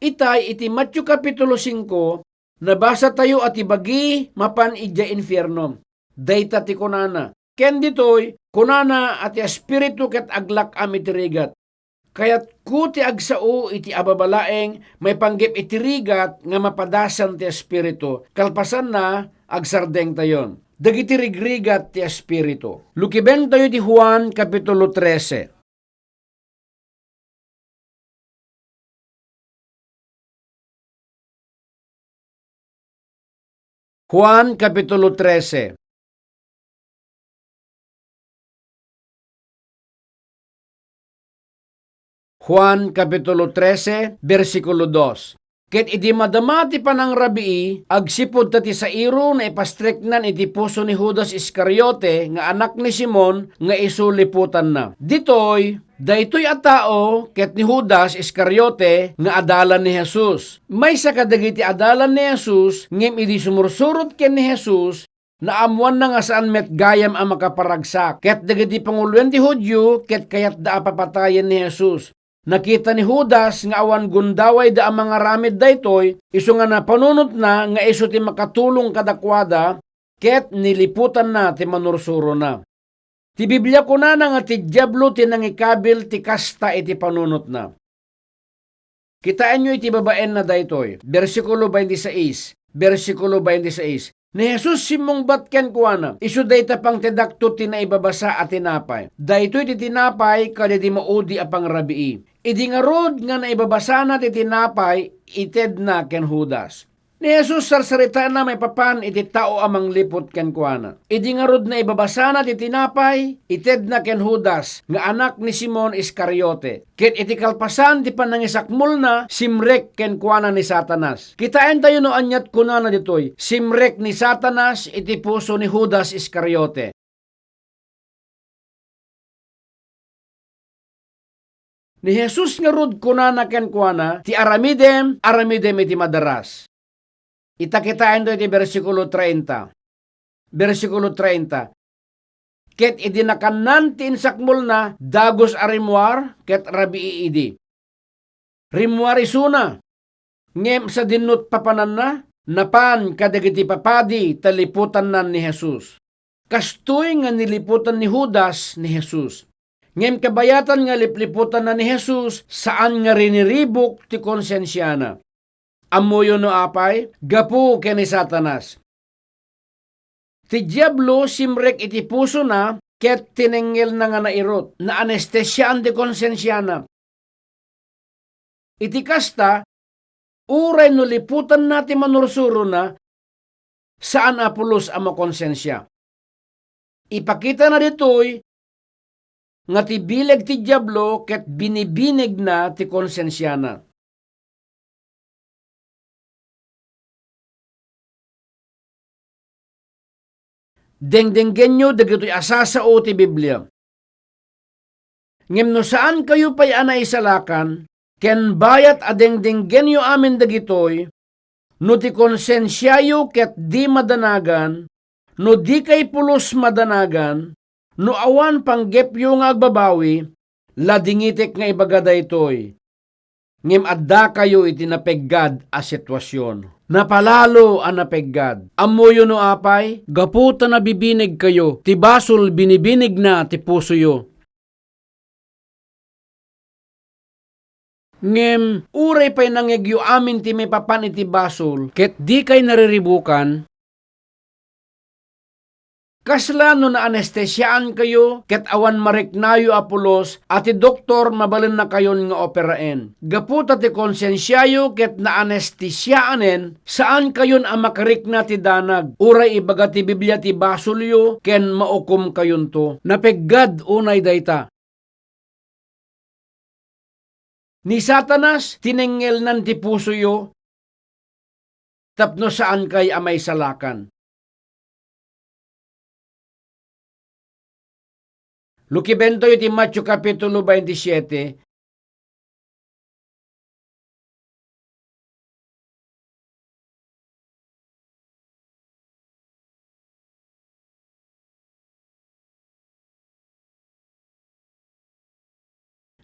Itay iti Mateo Kapitulo singko, nabasatayo a ti bagi mapan idiay infierno. Dayta ti kunana. Ken ditoy, kunana a ti Espiritu ket aglak-am iti rigat. Kayatko ti agsao iti ababalaeng maipanggep iti rigat nga mapadasan ti Espiritu. Kalpasanna, agsardengtayon. Dagiti rigrigat ti Espiritu. Lukibentayo ti Juan Kapitulo trese. Juan Kapitulo trese. Juan Kapitulo trese, bersikulo dos. Ket idi madama ti panangrabii, agsipud ta ti sairo naipastreknan iti puso ni Judas Iscariote nga anak ni Simon nga isu liputanna. Ditoy, daytoy a tao ket ni Judas Iscariote nga adalan ni Jesus. Maysa kadagiti adalan ni Jesus, ngem idi sumursurot ken ni Jesus, naammoanna nga saan met gayam a makaparagsak. Ket dagiti panguloen ti Judio ket kayatda a papatayen ni Jesus. Nakita ni Judas nga awan gundawayda a mangaramid daytoy, isu nga napanunotna nga isu ti makatulong kadakuada, ket niliputanna ti manursurona. Ti Biblia kunana nga ti Diablo ti nangikabil ti kasta iti panunotna. Kitaenyo iti babaenna daytoy, bersikulo twenty-six, bersikulo twenty-six. Ni Jesus simmungbat kenkuana, isu dayta pangtedakto ti naibabasa a tinapay. Daytoy ti tinapay kadagiti maudi a pangrabii. Idi ngarud nga naibabasana ti tinapay, itedna ken Judas. Ni Jesus sarsaritana maipapan iti tao a mangliput kenkuana. Idi ngarud naibabasana ti tinapay, itedna ken Judas nga anak ni Simon Iscariote. Ket iti kalpasan ti panangisakmolna, simrek kenkuana ni Satanas. Kitaentayo no aniat kunana ditoy, simrek ni Satanas iti puso ni Judas Iscariote. Ni Jesus ngarud kunana kenkuana, ti aramidem, aramidem iti madaras. Ita kitaen iti bersikulo treinta. Bersikulo treinta. Ket idi nakannan ti insakmolna, dagus a rimmuar ket rabii idi. Rimmuar isuna, ngem sadinno ti papananna, napan kadagiti papadi ta liputanna ni Jesus. Kastoy nga niliputan ni Judas ni Jesus. Ngem kabayatan nga lipliputanna ni Jesus, saan nga riniribuk ti konsensiana. Ammoyo no apay? Gapu ken ni Satanas. Ti Diablo simrek iti pusona ket tinengngelna nga nairut, naanestesiaan ti konsensiana. Iti kasta, uray no liputanna ti manursurona, saan a pulos a makonsensia. Ipakitana ditoy nga ti bileg ti Diablo ket binibinegna ti konsensiana. Dengdenggenyo dagitoy a sasao ti Biblia. Ngem no saankayo pay a naisalakan, ken bayat a dengdenggenyo amin dagitoy, no ti konsensiayo ket di madanagan, no dikay pulos madanagan, no awan panggepyo nga agbabawi, ladingitek nga ibaga daytoy. Ngem addakayo iti napeggad a situasion. Napalalo a napeggad. Ammoyo no apay? Gapu ta nabibinegkayo, ti basol binibinegna ti pusoyo. Ngem uray pay nangngegyo amin ti maipapan iti basol, ket dikay nariribukan, kasla no naanestesiaankayo ket awan mariknayo a pulos a ti doktor mabalinnakayon nga operaen. Gapu ta ti konsensiayo ket naanestesiaanen, saankayon a makarikna ti danag. Uray ibaga ti Biblia ti basolyo ken maukomkayonto. Napeggad unay dayta. Ni Satanas, tinengngelnan ti pusoyo tapno saankay a maisalakan. Lukibentayo ti Mateo Kapitulo twenty-seven,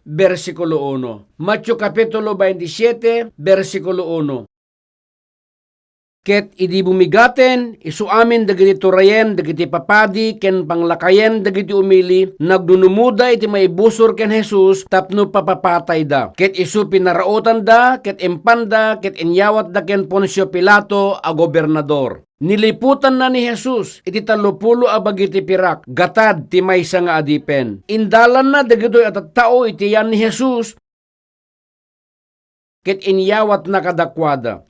bersikulo uno. Mateo Kapitulo twenty-seven, bersikulo uno. Ket idi bumigaten, isu amin dagiti turayen dagiti papadi ken panglakayen dagiti umili, nagnunumoda iti maibusor ken Jesus tapno papapatayda. Ket isu pinarautanda ket impanda ket inyawatda ken Poncio Pilato a gobernador. Niliputanna ni Jesus iti tallopulo a bagi ti pirak, gatad ti maysa nga adipen. Indalanna dagitoy a tattao iti yan ni Jesus, ket inyawatna kadakuada.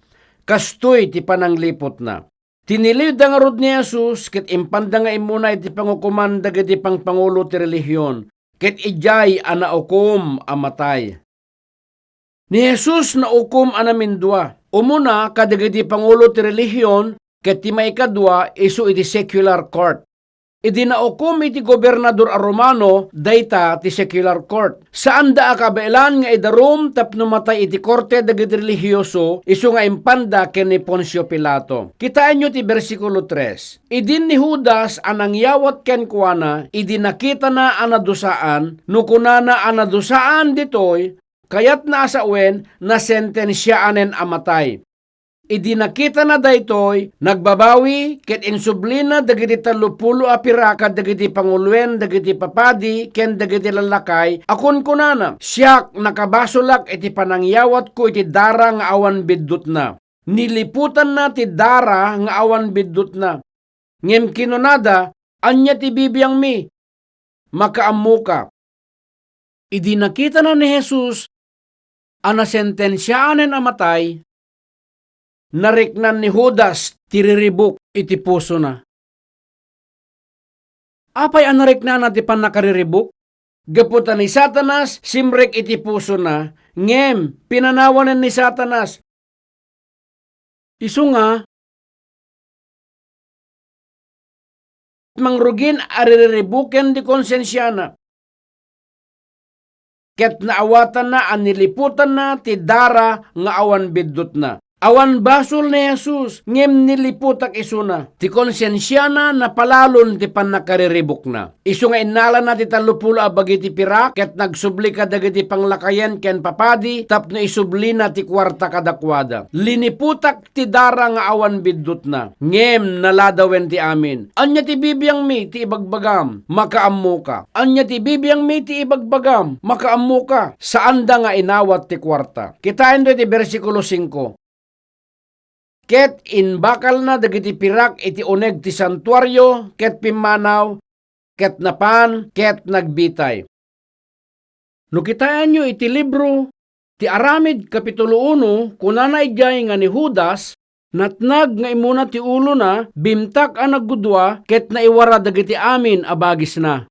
Kastoy ti panangliputna. Tiniliwda ngarud ni Jesus ket impanda nga immuna iti pangukoman dagiti pangpangulo ti relihion, ket idiay a naukom a matay. Ni Jesus naukom a namindua. Umuna kadagiti pangulo ti relihion, ket ti maikadua isu iti secular court. Idi naukom iti gobernador a Romano, dayta ti secular court. Saanda a kabaelan nga idarum tapno matay iti korte dagiti relihioso, isu nga impanda ken ni Poncio Pilato. Kitaenyo ti bersikulo tres. Idin ni Judas a nangyawat kenkuana, idi nakitana a nadusaan, no kunana a nadusaan ditoy, kayatna a sawen, nasentensiaanen a matay. Idi nakitana daytoy, nagbabawi ket insublina dagiti tallopulo a pirak kadagiti panguloen dagiti papadi ken dagiti lallakay a kunkunana, "Siak, nakabasolak iti panangyawatko iti dara nga awan biddutna." Niliputanna ti dara nga awan biddutna. Ngem kinunada, "Ania ti bibiangmi? Makaammoka." Idi nakitana ni Jesus a nasentensiaanen a matay, nariknan ni Judas ti riribuk iti pusona. Apay a nariknana ti pannakariribuk? Gapu ta ni Satanas simrek iti pusona, ngem pinanawanen ni Satanas. Isu nga, mangrugin a ririribuken ti konsensiana. Ket naawatanna a niliputanna ti dara nga awan biddutna. Awan basol ni Jesus, ngem niliputak isuna. Ti konsensiana napalalon ti pannakariribukna. Isu nga innalana ti tallopulo a bagi ti pirak ket nagsubli kadagiti panglakayen ken papadi tapno isublina ti kuarta kadakuada. Liniputak ti dara nga awan biddutna, ngem naladawen ti amin. "Ania ti bibiangmi ti ibagbagam? Makaammoka. Ania ti bibiangmi ti ibagbagam? Makaammoka." Saanda nga inawat ti kuarta. Kitaenyo ti bersikulo singko. Ket imbakalna dagiti pirak iti uneg ti santuario ket pimmanaw, ket napan, ket nagbitay. No kitaenyo iti libro ti Aramid, Kapitulo uno, kunana idiay nga ni Judas, Natnag nga immuna ti ulona, bimtak a naggudua, ket naiwara dagiti amin a bagisna.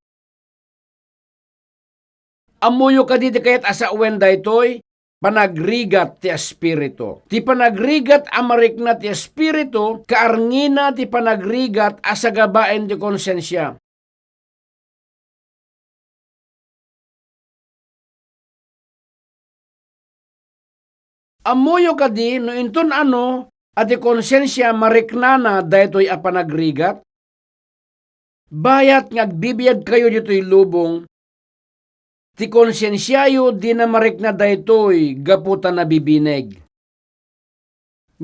Ammoyo kadi ti kayat a sawen daytoy? Panagrigat ti Espiritu. Ti panagrigat a marikna ti Espiritu, kaarngina ti panagrigat a sagabaen ti konsensia. Ammoyo kadi no inton ano a ti konsensia mariknana daytoy a panagrigat? Bayat nga agbibiagkayo ditoy lubong, ti konsensiayo dina marikna daytoy gapu ta nabibineg.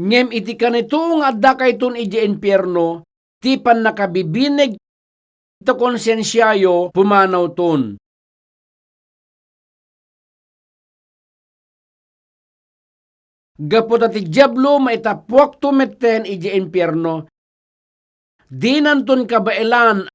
Ngem iti kanito nga addakayton idiay impierno, ti pannakabibineg ta konsensiayo pumanawton. Gapu ta ti Diablo maitappuakto metten idiay impierno, dinanton kabaelan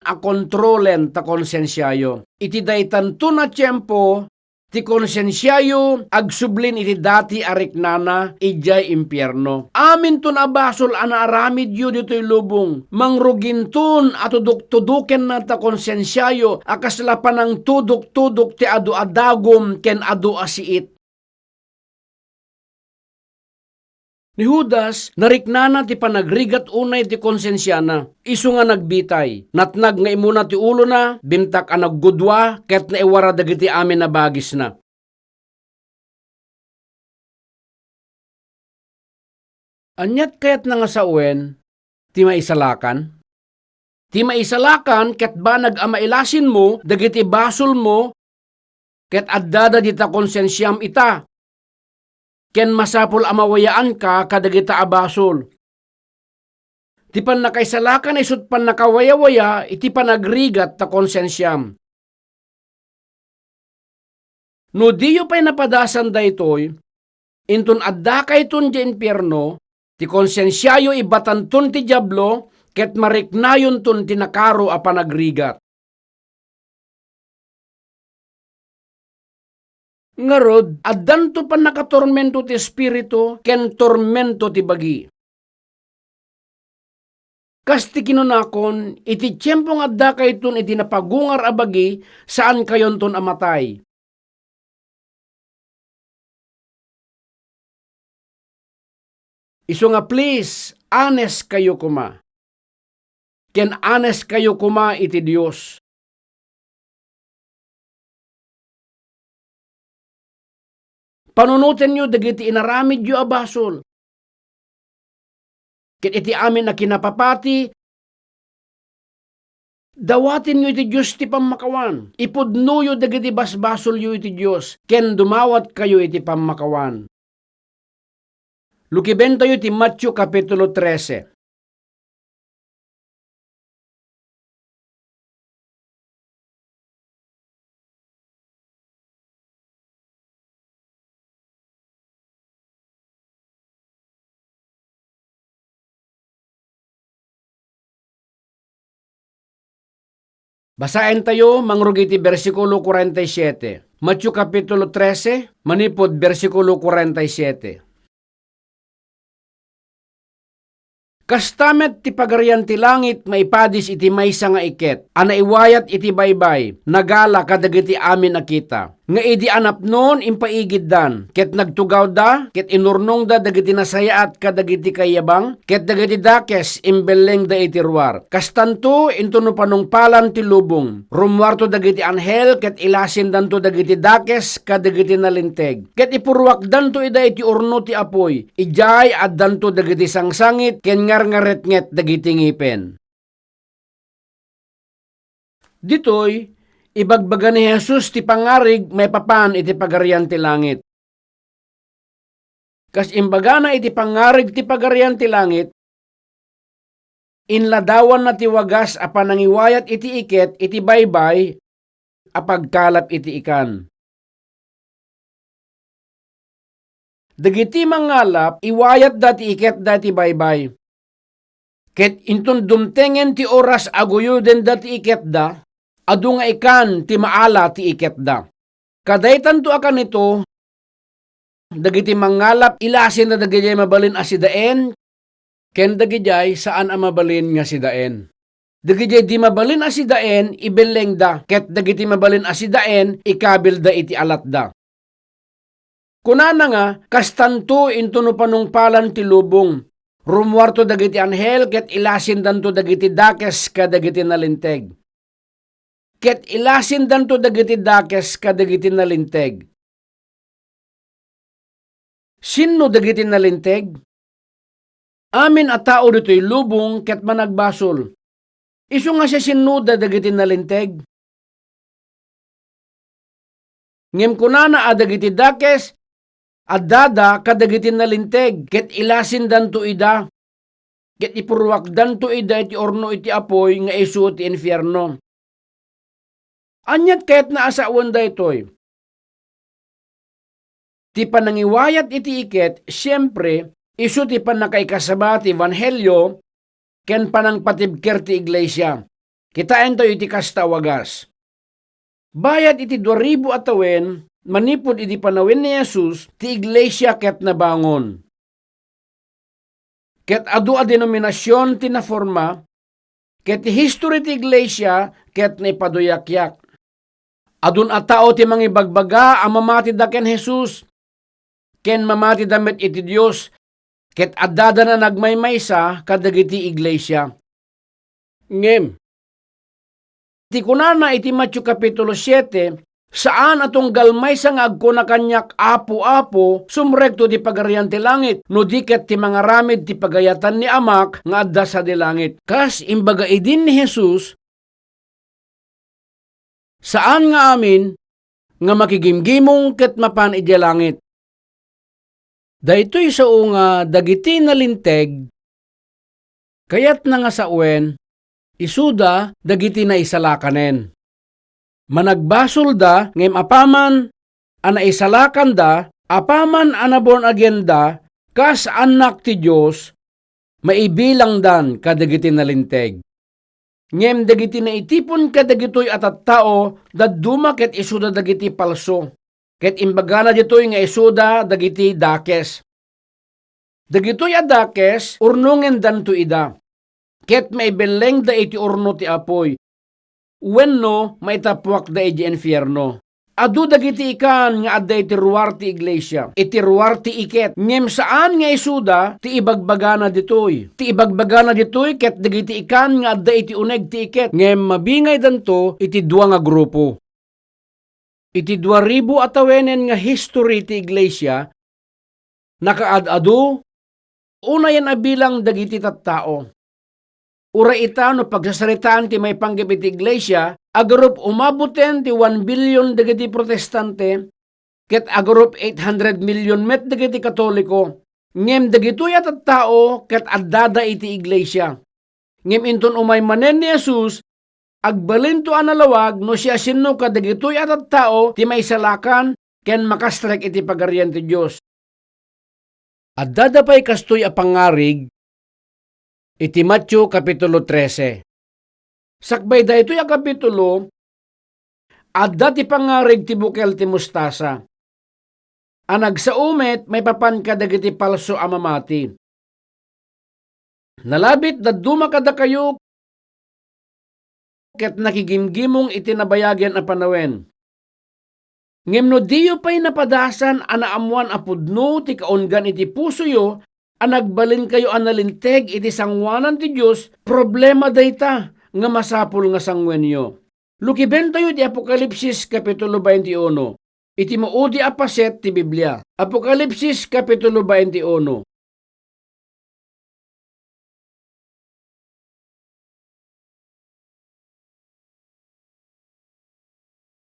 a kontrolen ta konsensiayo. Iti daytanton a tiempo, ti konsensiayo agsublin iti dati a riknana idiay impierno. Aminton a basol a naaramidyo ditoy lubong, mangruginton a tudoktudokenna ta konsensiayo a kasla panangtudoktudok ti adu a dagum ken adu a siit. Ni Judas, nariknana ti panagrigat unay ti konsensiana, isu nga nagbitay. Natnag nga immuna ti ulona, bimtak a naggudua, ket naiwara dagiti amin a bagisna. Aniat kayatna nga sawen ti maisalakan? Ti maisalakan ket banag a mailasinmo dagiti basolmo ket addada dita konsensiam ita, ken masapul a mawayaanka kadagita a basol. Ti pannakaisalakan isut' pannakawayawaya iti panagrigat ta konsensiam. No diyo pay napadasan daytoy, inton addakayton idiay impierno, ti konsensiayo ibatanton ti Diablo ket mariknayonton ti nakaro a panagrigat. Ngarud, addanto pannakatormento ti espiritu ken tormento ti bagi. Kas ti kinunakon, iti tiempo nga addakayton iti napagungar a bagi, saankayonton a matay. Isu nga, please, honest kayo koma. Ken honest kayo koma iti Dios. Panunotenyo dagiti inaramidyo a basol. Ket iti amin a kinapapati, dawatenyo iti Dios ti pammakawan. Ipudnoyo dagiti basbasolyo iti Dios, ken dumawatkayo iti pammakawan. Lukibentayo ti Mateo Kapitulo trese. Basaentayo mangrugi ti bersikulo kuarenta y siete. Mateo Kapitulo trese, manipud bersikulo kuarenta y siete. Kasta met ti Pagarian ti Langit maipadis iti maysa nga iket a naiwayat iti baybay, nagala kadagiti amin a kita. Nga idi anapnon, impaigiddan, ket nagtugawda, ket inurnongda dagiti nasayaat kadagiti kaiyabang, ket dagiti dakes imbellengda iti ruar. Kastanto, intono panungpalan ti lubong, rummuarto dagiti anghel ket ilasindanto dagiti dakes kadagiti nalinteg, ket ipurruakdanto ida iti urno ti apuy. Idiay addanto dagiti sangsangit ken ngarngaretnget dagiti ngipen. Ditoy, ibagbaga ni Jesus ti pangarig maipapan iti Pagarian ti Langit. Kas imbagana iti pangarig ti Pagarian ti Langit, inladawanna ti wagas a panangiwayat iti iket iti baybay a pagkalap iti ikan. Dagiti mangalap, iwayatda ti iketda iti baybay. Ket inton dumtengen ti oras a guyodenda ti iketda, adu nga ikan ti maala ti iketda. Kadaytanto a kanito, dagiti mangngalap, ilasinda dagidiay mabalin a sidaen, ken dagidiay saan a mabalin nga sidaen. Dagidiay di mabalin a sidaen, ibellengda, ket dagiti mabalin a sidaen, ikabilda iti alatda. Kunana nga, kastanto intono panungpalan ti lubong. Rummuarto dagiti anghel ket ilasindanto dagiti dakes kadagiti nalinteg. Ket ilasindanto dagiti dakes kadagiti nalinteg. Sinno dagiti nalinteg? Amin a tao ditoy lubong ket managbasol. Isu nga siasinoda dagiti nalinteg? Ngem kunana a dagiti dakes, addada kadagiti nalinteg, ket ilasindanto ida, ket ipurruakdanto ida iti urno iti apuy nga isu ti infierno. Aniat kayatna a sawen daytoy? Ti panangiwayat iti iket, siempre, isu ti pannakaikasaba ti ebanghelio ken panangpatibker ti iglesia. Kitaentayo iti kasta a wagas. Bayat iti dua ribu a tawen, manipud idi panawen ni Jesus, ti iglesia ket nabangon. Ket adu a denominasion ti naforma, ket ti history ti iglesia ket naipaduyakyak. Adun a tao ti mangibagbaga a mamatida ken Jesus, ken mamatida met iti Dios, ket addadana nagmaymaysa kadagiti iglesia. Ngem, ti kunana iti Mateo Kapitulo siete, saan a tunggal maysa nga agkuna kaniak, "Apo, Apo," sumrekto ti Pagarian ti Langit, no di ket ti mangaramid ti pagayatan ni Amak nga adda sadi langit. Kas imbaga idin ni Jesus, saan nga amin nga makigimgimong ket mapan idiay langit. Daytoy sao nga dagiti nalinteg, kayatna nga sawen, isuda dagiti naisalakanen. Managbasolda, ngem apaman a naisalakanda, apaman a na-born again-da, kas annak ti Dios, maibilangdan kadagiti nalinteg. Ngem dagiti naitipon kadagitoy a tattao, dadduma ket isuda dagiti palso, ket imbagana ditoy nga isuda dagiti dakes. Dagitoy a dakes, urnongendanto ida, ket maibellengda iti urno ti apuy, wenno maitappuakda idiay infierno. Adu dagiti ikan nga adda iti ruar ti iglesia, iti ruar ti iket, ngem saan nga isuda ti ibagbagana ditoy. Ti ibagbagana ditoy ket dagiti ikan nga adda iti uneg ti iket, ngem mabingaydanto iti dua nga grupo. Iti dua ribu a tawenen nga history ti iglesia, nakaad-adu, unayen a bilang dagiti tattao. Uray ita no pagsasaritaan ti maipanggep iti iglesia, agarup umaboten ti one billion dagiti Protestante, ket agarup eight hundred million met dagiti Katoliko. Ngem dagitoy a tattao ket addada iti iglesia. Ngem inton umay manen ni Jesus, agbalinto a nalawag no siasino kadagitoy a tattao ti maisalakan ken makastrek iti Pagarian ti Dios. Addada pay kastoy a pangngarig iti Mateo Kapitulo trese. Sakbay daytoy a kapitulo, adda ti pangngarig ti bukel ti mostasa a nagsao met maipapan kadagiti palso a mamati. Nalabit dadduma kadakayo ket nakigimgimong iti nabayagen a panawen. Ngem no diyo pay napadasan a naammoan a pudno ti kaunggan iti pusoyo a nagbalinkayo a nalinteg iti sangoanan ti Dios, problema dayta nga masapul nga sanguenyo. Lukibentayo ti Apokalipsis Kapitulo twenty-one, iti maudi a paset ti Biblia. Apokalipsis Kapitulo twenty-one.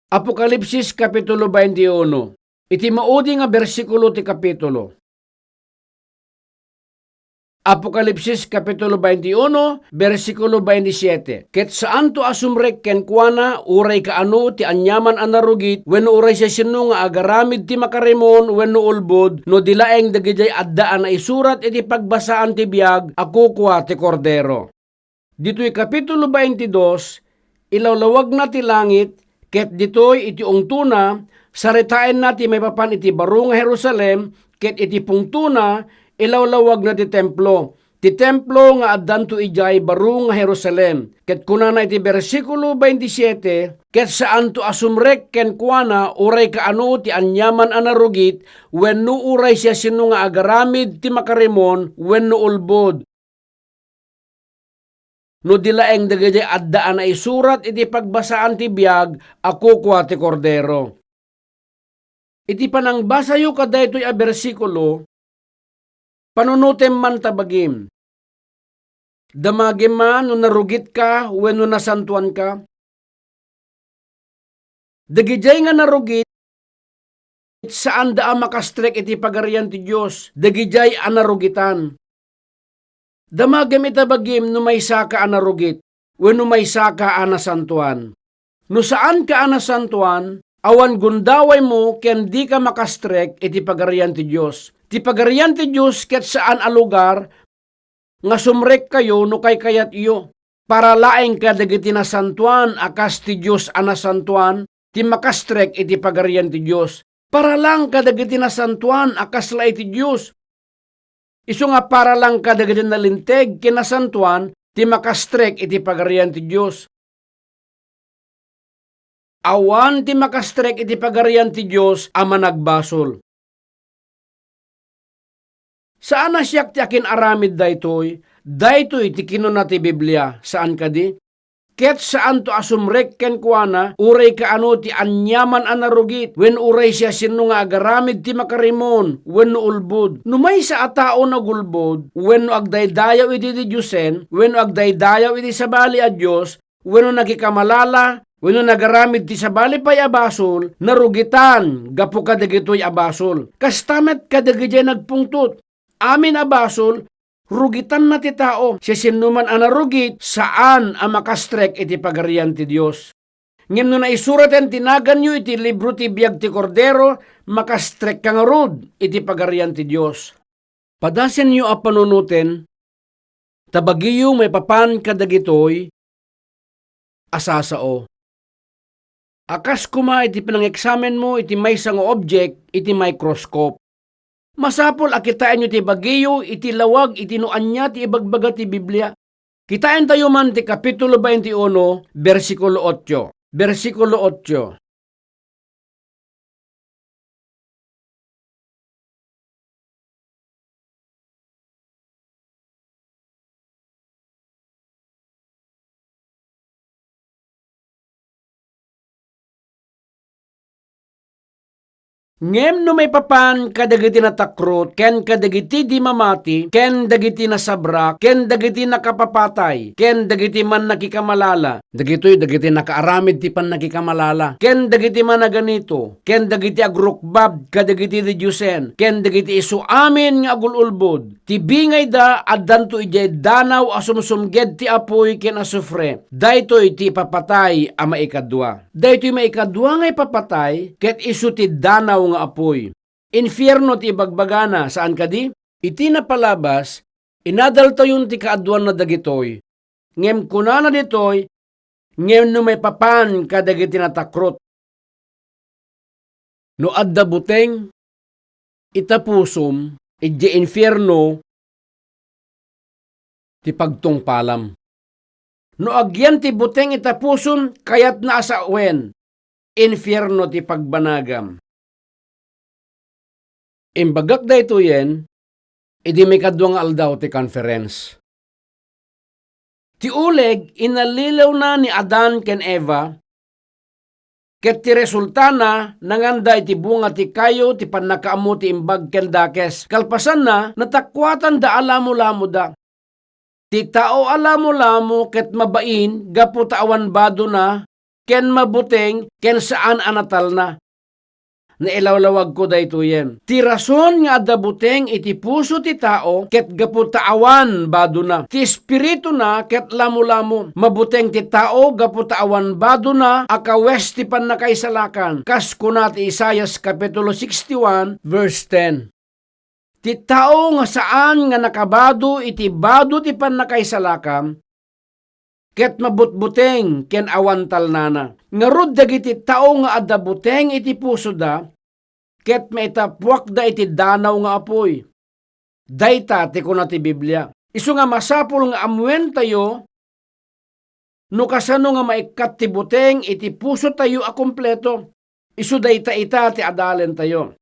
Apokalipsis Kapitulo twenty-one. Iti maudi nga bersikulo ti kapitulo. Apokalipsis Kapitulo twenty-one, bersikulo twenty-siete. Ket saanto a sumrek kenkuana uray kaano ti aniaman a narugit wenno uray siasino nga agaramid ti makarimon wenno ulbod no di laeng dagidiay adda a naisurat iti pagbasaan ti biag a kukua ti Kordero. Ditoy Kapitulo twenty-two, ilawlawagna ti langit, ket ditoy iti ungtona, Saritaenna ti maipapan iti baro nga Jerusalem, ket iti pungtona, ilawlawagna ti templo. Ti templo nga addanto idiay baro nga Jerusalem. Ket kunana iti bersikulo twenty-siete, "Ket saanto a sumrek kenkuana uray kaano ti aniaman a narugit, wenno uray siasino nga agaramid ti makarimon wenno ulbod." No di laeng dagiti adda a naisurat iti pagbasaan ti biag a kukua ti Kordero. Iti panangbasayo kadaytoy a bersikulo, panunotem man ta bagim. Damagem man no narugitka wenno nasantoanka. Dagidiay nga narugit, saanda a makastrek iti Pagarian ti Dios, dagidiay a narugitan. Damagem ita bagim no maysaka a narugit, wenno maysaka a nasantoan. No saanka a nasantoan, awan gundawaymo ken dika makastrek iti Pagarian ti Dios. Ti Pagarian ti Dios ket saan a lugar nga sumrekkayo no kaykayatyo. Para laeng kadagiti nasantoan a kas ti Dios a nasantoan ti makastrek iti Pagarian ti Dios. Para laeng kadagiti nasantoan a kasla iti Dios. Isu nga para laeng kadagiti nalinteg ken nasantoan ti makastrek iti Pagarian ti Dios. Awan ti makastrek iti Pagarian ti Dios a managbasol. Saan a siak ti akin-aramid daytoy, daytoy ti kinuna ti Biblia, saan kadi? Ket saanto a sumrek kenkuana, uray kaano ti aniaman a narugit, wen uray siasino nga agaramid ti makarimon wenno ulbod. No maysa a tao nagulbod, wenno agdaydayaw iti didiosen, wenno agdaydayaw iti sabali a dios, wenno nakikamalala, wenno nagaramid ti sabali pay a basol, narugitan gapu kadagitoy a basol. Kasta met kadagidiay nagpungtot. Amin a basol, rugitanna ti tao. Siasinoman a narugit, saan a makastrek iti Pagarian ti Dios. Ngem no naisuraten ti naganyo iti libro ti biag ti Kordero, makastrekka ngarud iti Pagarian ti Dios. Padasenyo a panunoten, ta bagiyo maipapan kadagitoy a sasao. A kas koma iti panangexamenmo iti maysa nga objek iti microscope. Masapul a kitaenyo ti bagiyo iti lawag iti no ania ti ibagbaga ti Biblia. Kitaentayo man ti Kapitulo twenty-one, bersikulo otso. Bersikulo otso. Ngem no maipapan kadagiti natakrot, ken kadagiti di mamati, ken dagiti nasabrak, ken dagiti nakapapatay, ken dagiti mannakikamalala, dagitoy dagiti nakaaramid ti pannakikamalala, ken dagiti managanito, ken dagiti agrukbab kadagiti didiosen, ken dagiti isu amin nga agul-ulbod, ti bingayda addanto idiay danaw a sumsumged ti apuy ken asufre. Daytoy ti ipapatay a maikadua. Daytoy maikadua nga ipapatay ket isu ti danaw nga apuy. Infierno ti ibagbagana, saan kadi? Iti napalabas, inadaltayon ti kaaduanna dagitoy. Ngem kunana ditoy, "Ngem no maipapan kadagiti natakrot." No adda buteng ita pusom, idiay infierno ti pagtungpalam. No agyan ti buteng ita pusom, kayatna a sawen, infierno ti pagbanagam. Imbagak daytoyen idi maikadua nga aldaw ti conference. Ti uleg, inallilawna ni Adan ken Eva, ket ti resultana, nanganda iti bunga ti kayo ti pannakaammo ti imbag ken dakes. Kalpasanna, natakuatanda a lamolamoda. Ti tao a lamolamo ket mabain gapu ta awan badona, ken mabuteng, ken saan a natalna. Nailawlawagko daytoyen. Ti rason nga adda buteng iti puso ti tao ket gapu ta awan badona. Ti espirituna ket lamolamo. Mabuteng ti tao gapu ta awan badona a kawes ti pannakaisalakan. Kas kuna ti Isaias Kapitulo sixty-one, verse ten. Ti tao nga saan nga nakabado iti bado ti pannakaisalakan, ket mabutbuteng ken awan talnana. Ngarud, dagiti tao nga adda buteng iti pusoda, ket maitappuakda iti danaw nga apuy. Dayta ti kuna ti Biblia. Isu nga masapul nga ammoentayo no kasano nga maikkat ti buteng iti pusotayo a kompleto. Isu dayta ita ti adalentayo.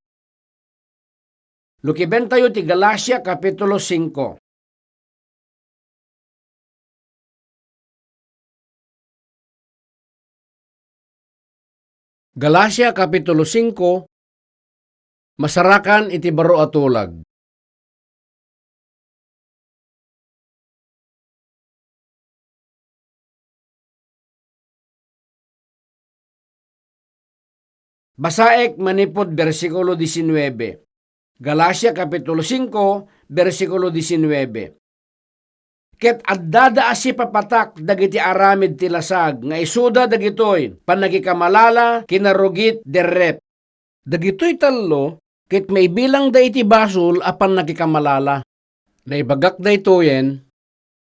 Lukibentayo ti Galacia Kapitulo singko. Galacia Kapitulo singko, masarakan iti baro a tulag. Basaek manipud bersikulo diecinuebe. Galacia Kapitulo singko, bersikulo diecinuebe. Ket addada a sipapatak dagiti aramid ti lasag nga isuda dagitoy: pannakikamalala, kinarugit, derrep. Dagitoy tallo ket maibilangda iti basol a pannakikamalala. Naibagak daytoyen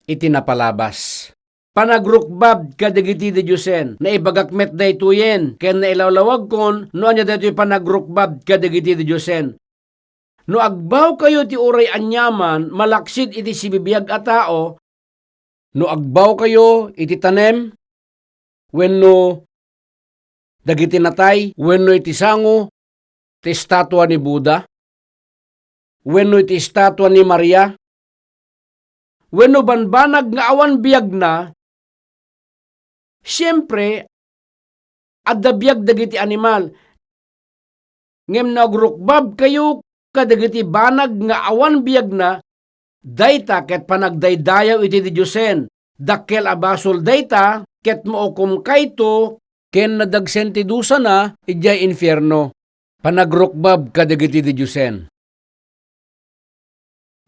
iti napalabas. Panagrukbab kadagiti didiosen. Naibagak met daytoyen ken nailawlawagkon no ania daytoy panagrukbab kadagiti didiosen. No agbawkayo ti uray aniaman malaksid iti sibibiag a tao, no agbawkayo iti tanem wenno dagiti natay wenno iti sango ti estatua ni Buda wenno iti estatua ni Maria wenno banbanag nga awan biagna, siempre, adda biag dagiti animal. Ngem no agrukbabkayo kadagiti banag nga awan biagna, dayta ket panagdaydayaw iti didiosen. Dakkel a basol dayta ket maukomkayto ken nadagsen ti dusana idiay infierno. Panagrukbab kadagiti didiosen.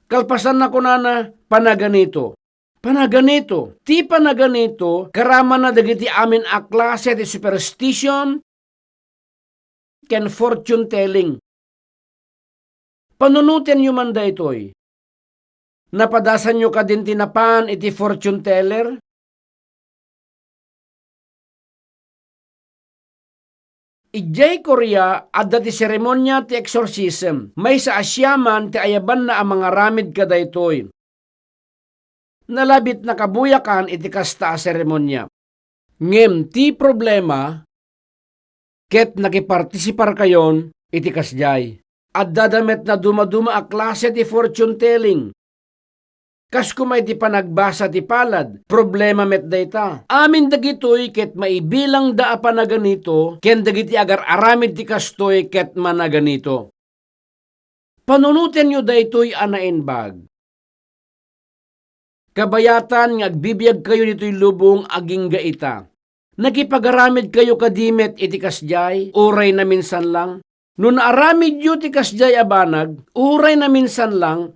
Kalpasanna, kunana, panaganito. Panaganito. Ti panaganito, karamana dagiti amin a klase ti superstition ken fortune telling. Panunotenyo man daytoy. Napadasanyo kadin ti napan iti fortune teller? Idiay Korea, adda ti seremonia ti exorcism. Maysa a siaman ti ayabanna a mangaramid kadaytoy. Nalabit nakabuyakan iti kasta a seremonia. Ngem ti problema, ket nakipartisiparkayon iti kasdiay. Addada met nadumaduma a klase ti fortune telling. Kas koma iti panagbasa ti palad, problema met dayta. Amin dagitoy ket maibilangda a panaganito, ken dagiti agar-aramid ti kastoy ket managanito. Panunotenyo daytoy a naimbag. Kabayatan nga agbibiagkayo ditoy lubong agingga ita. Nakipagaramidkayo kadi met iti kasdiay, uray naminsan lang? No naaramidyo ti kasdiay a banag, uray naminsan lang,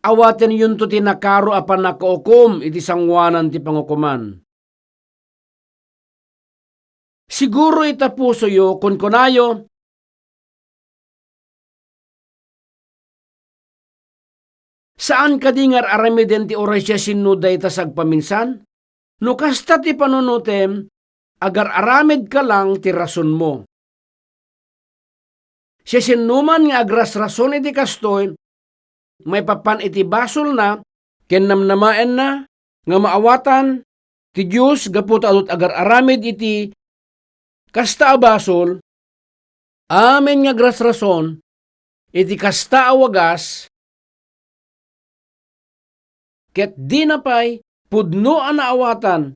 awatenyonto ti nakaro a pannakaukom iti sangoanan ti pangukoman. Siguro ita pusoyo, kunkunayo, "Saan kadi nga ar-aramiden ti uray siasino dayta sagpaminsan?" No kasta ti panunotem, agar-aramidka lang ti rasonmo. Siasinoman nga agrasrason iti kastoy, maipapan iti basolna ken namnamaenna nga maawatan ti Dios gapu ta adu ti agar-aramid iti kasta a basol, amin nga agrasrason iti kasta a wagas, ket dina pay pudno a naawatan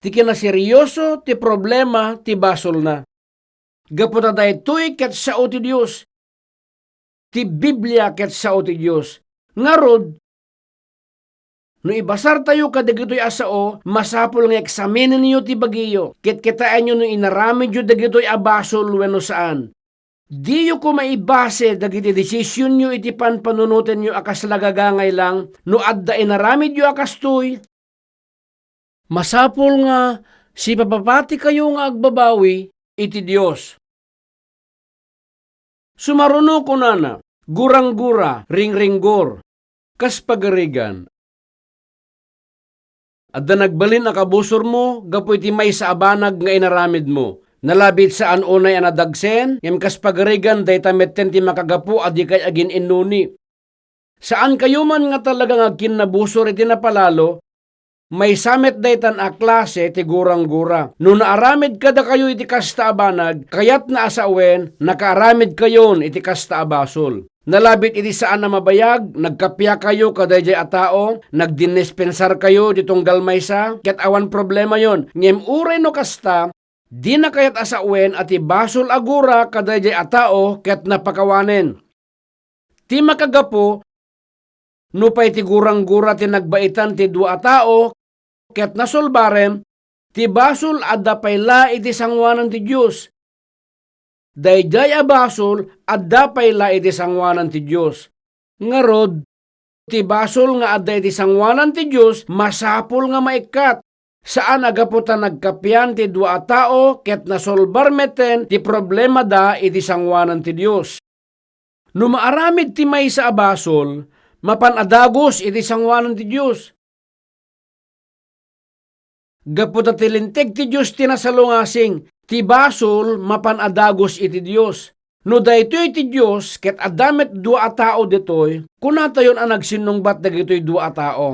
ti kinaserioso ti problema ti basolna. Gapu ta daytoy ket sao ti Dios. Ti Biblia ket sao ti Dios. Ngarud, no ibasartayo kadagitoy a sao, masapul nga eksaminenyo ti bagiyo. Kitkitaenyo no inaramidyo dagitoy a basol wenno saan. Diyo koma ibase dagiti desisionyo iti panpanunotenyo a kasla gagangay lang no adda inaramidyo a kastoy. Masapul nga sipapapatikayo nga agbabawi iti Dios. Sumaruno, kunana, guranggura, ringringgor, kas pagarigan. Adda nagbalin a kabusormo gapu iti maysa a banag nga inaramidmo. Nalabit saan unay a nadagsen, ngem kas pagarigan dayta metten ti makagapu a dikay agin-innuni. Saankayo man nga talaga nga agkinnabusor iti napalalo, maysa met daytan a klase ti gurang-gura. No naaramid kadakayo iti kasta a banag, kayatna a sawen, nakaaramidkayon iti kasta a basol. Nalabit iti saan a mabayag, nagkapiakayo kadaydiay a tao, nagdinnispensarkayo iti tunggal maysa, ket awan problemayon. Ngem uray no kasta, dina kayat a sawen a ti basol a gura kadaydiay a tao ket napakawanen. Ti makagapu, nupay ti gurang-gura ti nagbaitan ti dua a tao ket nasolbaren, ti basol adda pay la iti sangoanan ti Dios. Daydiay a basol adda pay la iti sangoanan ti Dios. Ngarud, ti basol nga adda iti sangoanan ti Dios masapul nga maikkat. Saan a gapu ta nagkapian ti dua a tao ket nasolbar metten ti problemada iti sangoanan ti Dios. No maaramid ti maysa a basol, mapan a dagus iti sangoanan ti Dios. Gapu ta ti Linteg ti Dios ti nasalungasing, ti basol mapan a dagus iti Dios. No daytoy ti Dios ket adda met dua a tao ditoy, kunatayon a nagsinnungbat dagitoy dua a tao.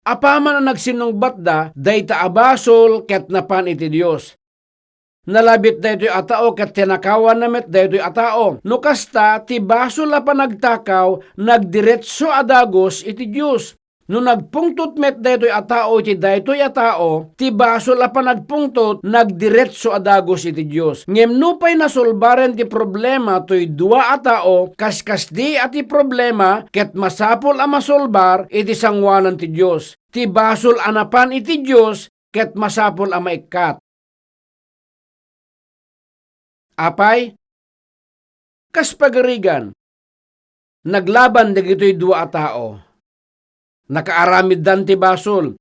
Apaman a nagsinnungbatda, dayta a basol ket napan iti Dios. Nalabit daytoy a tao ket tinakawanna met daytoy a tao. No kasta, ti basol a panagtakaw nagdiretso a dagus iti Dios. No nagpungtot met daytoy a tao iti daytoy a tao, ti basol a panagpungtot nagdiretso a dagus iti Dios. Ngem nupay nasolbaren ti problema toy dua a tao, kaskasdi a ti problema ket masapul a masolbar iti sangoanan ti Dios. Ti basol a napan iti Dios ket masapul a maikkat. Apay, kas pagarigan, naglaban dagitoy dua a tao. Nakaaramiddan ti basol.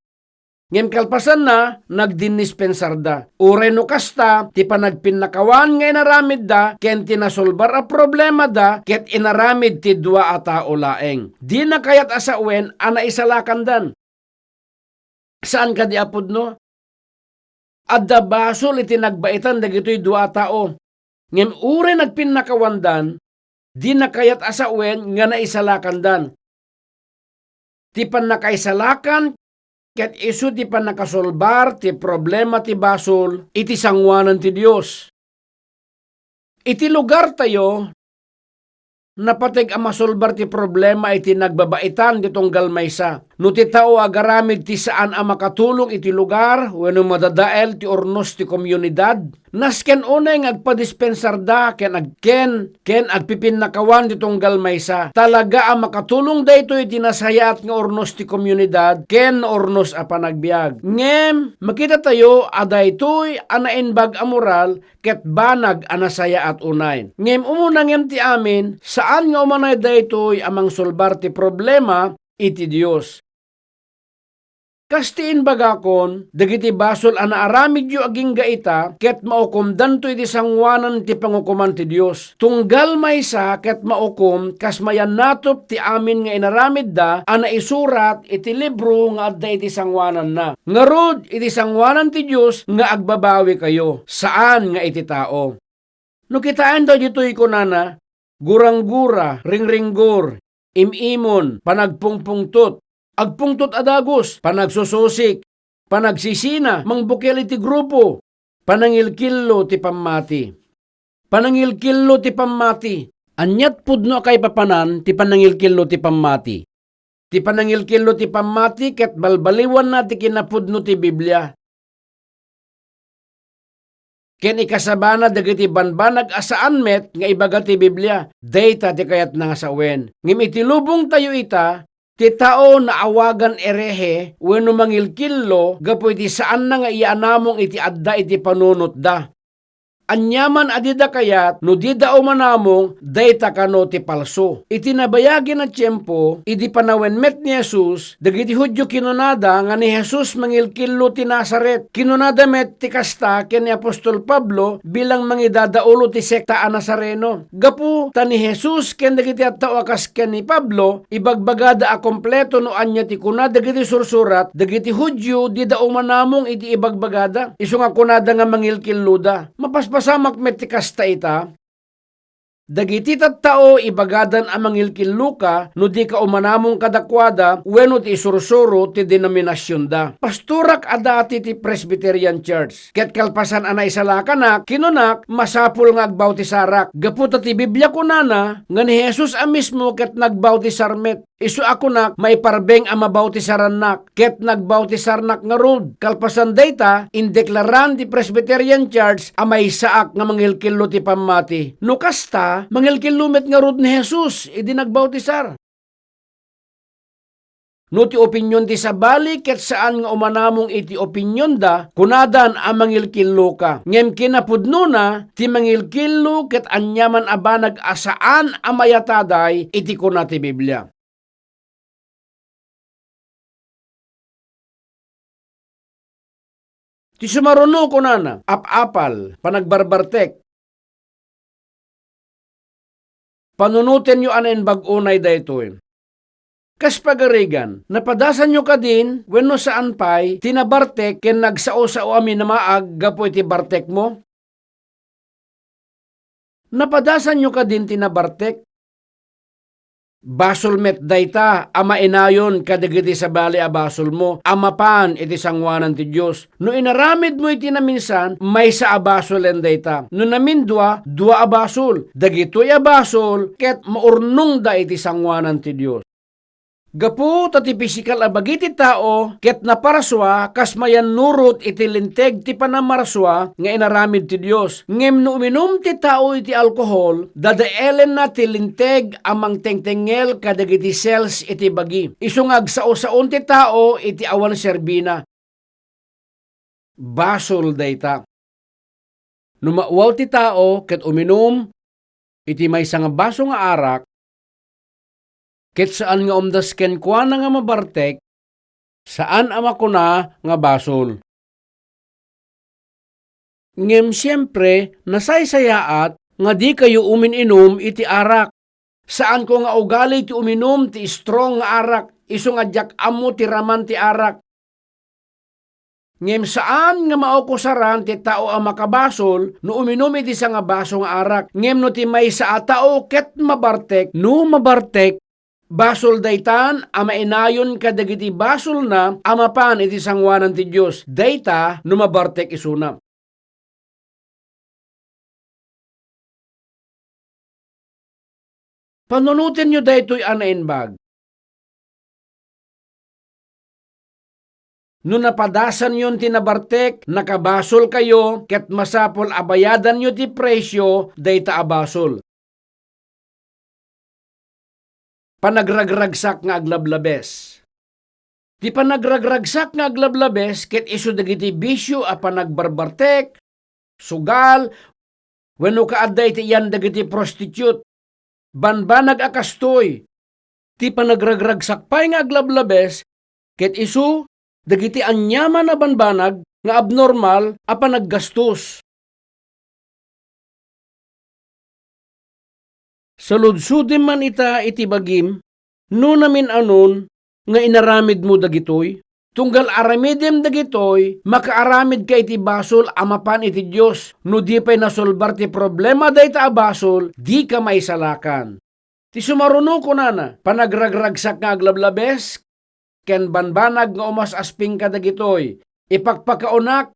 Ngem kalpasanna, nagdinnispensarda. Uray no kasta, ti panagpinnakawan nga inaramidda ken ti nasolbar a problemada ket inaramid ti dua a tao laeng. Dina kayat a sawen a naisalakandan. Saan kadi a pudno? Adda basol iti nagbaitan dagitoy dua a tao. Ngem uray nagpinnakawandan, dina kayat a sawen nga naisalakandan. Ti pannakaisalakan ket isu ti pannakasolbar ti problema ti basol iti sangoanan ti Dios. Iti lugartayo, napateg a masolbar ti problema iti nagbabaitan ti tunggal maysa. No ti tao agaramid ti saan a makatulong iti lugar wenno madadael ti urnos ti komunidad, nasken unay nga agpadispensarda ken agken, ken agpipinnakawan ti tunggal maysa. Talaga a makatulong daytoy iti nasayaat nga urnos ti komunidad ken urnos a panagbiag. Ngem, makitatayo a daytoy a naimbag a moral ket banag a nasayaat unay. Ngem umuna ngem ti amin, saan nga umanay daytoy a mangsolbar ti problema iti Dios. Kas ti imbagakon, dagiti basol a naaramidyo agingga ita, ket maukomdanto iti sangoanan ti pangukoman ti Dios. Tunggal maysa ket maukom kas mayannatop ti amin nga inaramidda a naisurat iti libro nga adda iti sangoananna. Ngarud, iti sangoanan ti Dios nga agbabawikayo, saan nga iti tao. No kitaentayo ditoy kunana, guranggura, ringringgor, im-imon, panagpungpungtot, agpungtot a dagus, panagsususik, panagsisina, mangbukel iti grupo, panangilkillo ti pammati. Panangilkillo ti pammati. Aniat pudno a kaipapanan ti panangilkillo ti pammati? Ti panangilkillo ti pammati ket balbaliwanna ti kinapudno ti Biblia. Ken ikasabana dagiti banbanag a saan met nga ibaga ti Biblia, dayta ti kayatna nga sawen. Ngem iti lubongtayo ita, ti tao naawagan herehe wenno mangilkillo gapu iti saanna nga iyaanamong iti adda iti panunotda. Aniaman a dida kayat no dida umanamong, dayta kano ti palso. Iti nabayag a tiempo, idi panawen met ni Jesus, dagiti Judio kinunada nga ni Jesus mangilkillo ti Nazaret. Kinunada met ti kasta ken ni apostol Pablo bilang mangidadaulo ti sekta a Nazareno. Gapu ta ni Jesus ken dagiti tattao a kas ken ni Pablo, ibagbagada a kompleto no ania ti kuna dagiti sursurat, dagiti Judio dida umanamong iti ibagbagada. Isu nga kunada nga mangilkilloda. Mapaspasamak met ti kasta ita. Dagiti tattao ibagadan a mangilkilloka no dika umanamong kadakuada wenno ti isursuro ti denominasionda. Pastorak a dati ti Presbyterian Church, ket kalpasan a naisalakanak, kinunak, masapul nga agbawtisarak. Gapu ta ti Biblia kunana nga ni Jesus a mismo ket nagbawtisar met. Isu a kunak, maiparbeng a mabawtisarannak, ket nagbawtisarnak ngarud. Kalpasan dayta, indeklaran ti Presbyterian Church a maysaak nga mangilkillo ti pammati. No kasta, mangilkillo met ngarud ni Jesus idi nagbawtisar. No ti opinion ti sabali ket saan nga umanamong iti opinionda, kunadan a mangilkilloka. Ngem kinapudnona, ti mangilkillo ket aniaman a banag a saan a mayataday iti kuna ti Biblia. Ti sumaruno kunana, apapal, panagbarbartek. Panunotenyo a naimbag unay daytoy. Kas pagarigan, napadasanyo kadin wenno saan pay ti nabartek ken nagsao-sao a minamaag gapu iti bartekmo? Napadasanyo kadin ti nabartek? Basol met dayta a mainayon kadagiti sabali a basolmo a mapan iti sangoanan ti Dios. No inaramidmo iti naminsan, maysa a basolen dayta. No namindua, dua a basol. Dagitoy a basol ket maurnongda iti sangoanan ti Dios. Gapu ta ti pisikal a bagi ti tao ket naparsua kas mayannurot iti linteg ti panammarsua nga inaramid ti Dios. Ngem no uminum ti tao iti alkohol, dadaelenna ti linteg a mangtengtengngel kadagiti cells iti bagi. Isu nga agsao-saon ti tao iti awan serbina. Basol dayta. No mauwaw ti tao ket uminum iti maysa nga baso nga arak, ket saan nga umdas kenkuana nga mabartek, saan a makuna nga basol. Ngem siempre, nasaysayaat nga dikayo umin-inum iti arak. Saanko nga ugali ti uminum ti strong nga arak, isu nga diak ammo ti raman ti arak. Ngem saan nga maukusaran ti tao a makabasol no uminum iti sanga baso nga arak. Ngem no ti maysa a tao ket mabartek, no mabartek, basol daytan a mainayon kadagiti basolna a mapan iti sangoanan ti Dios. Dayta no mabartek isuna. Panunotenyo daytoy a naimbag. No napadasanyon ti nabartek, nakabasolkayo ket masapul a bayadanyo ti presio dayta a basol. Panagragragsak nga aglablabes. Ti panagragragsak nga aglablabes ket isu dagiti bisio a panagbarbartek, sugal, wenno kaadda iti iyan dagiti prostitute. Banbanag a kastoy, ti panagragragsak pay nga aglablabes ket isu dagiti aniaman a banbanag nga abnormal a panaggastos. Saludsodem man ita iti bagim, no namin-anon nga inaramidmo dagitoy? Tunggal aramidem dagitoy, makaaramidka iti basol a mapan iti Dios. No di pay nasolbar ti problema dayta a basol, dika maisalakan. Ti sumaruno kunana, panagragragsak nga aglablabes, ken banbanag nga umas-asping kadagitoy. Ipakpakaonak,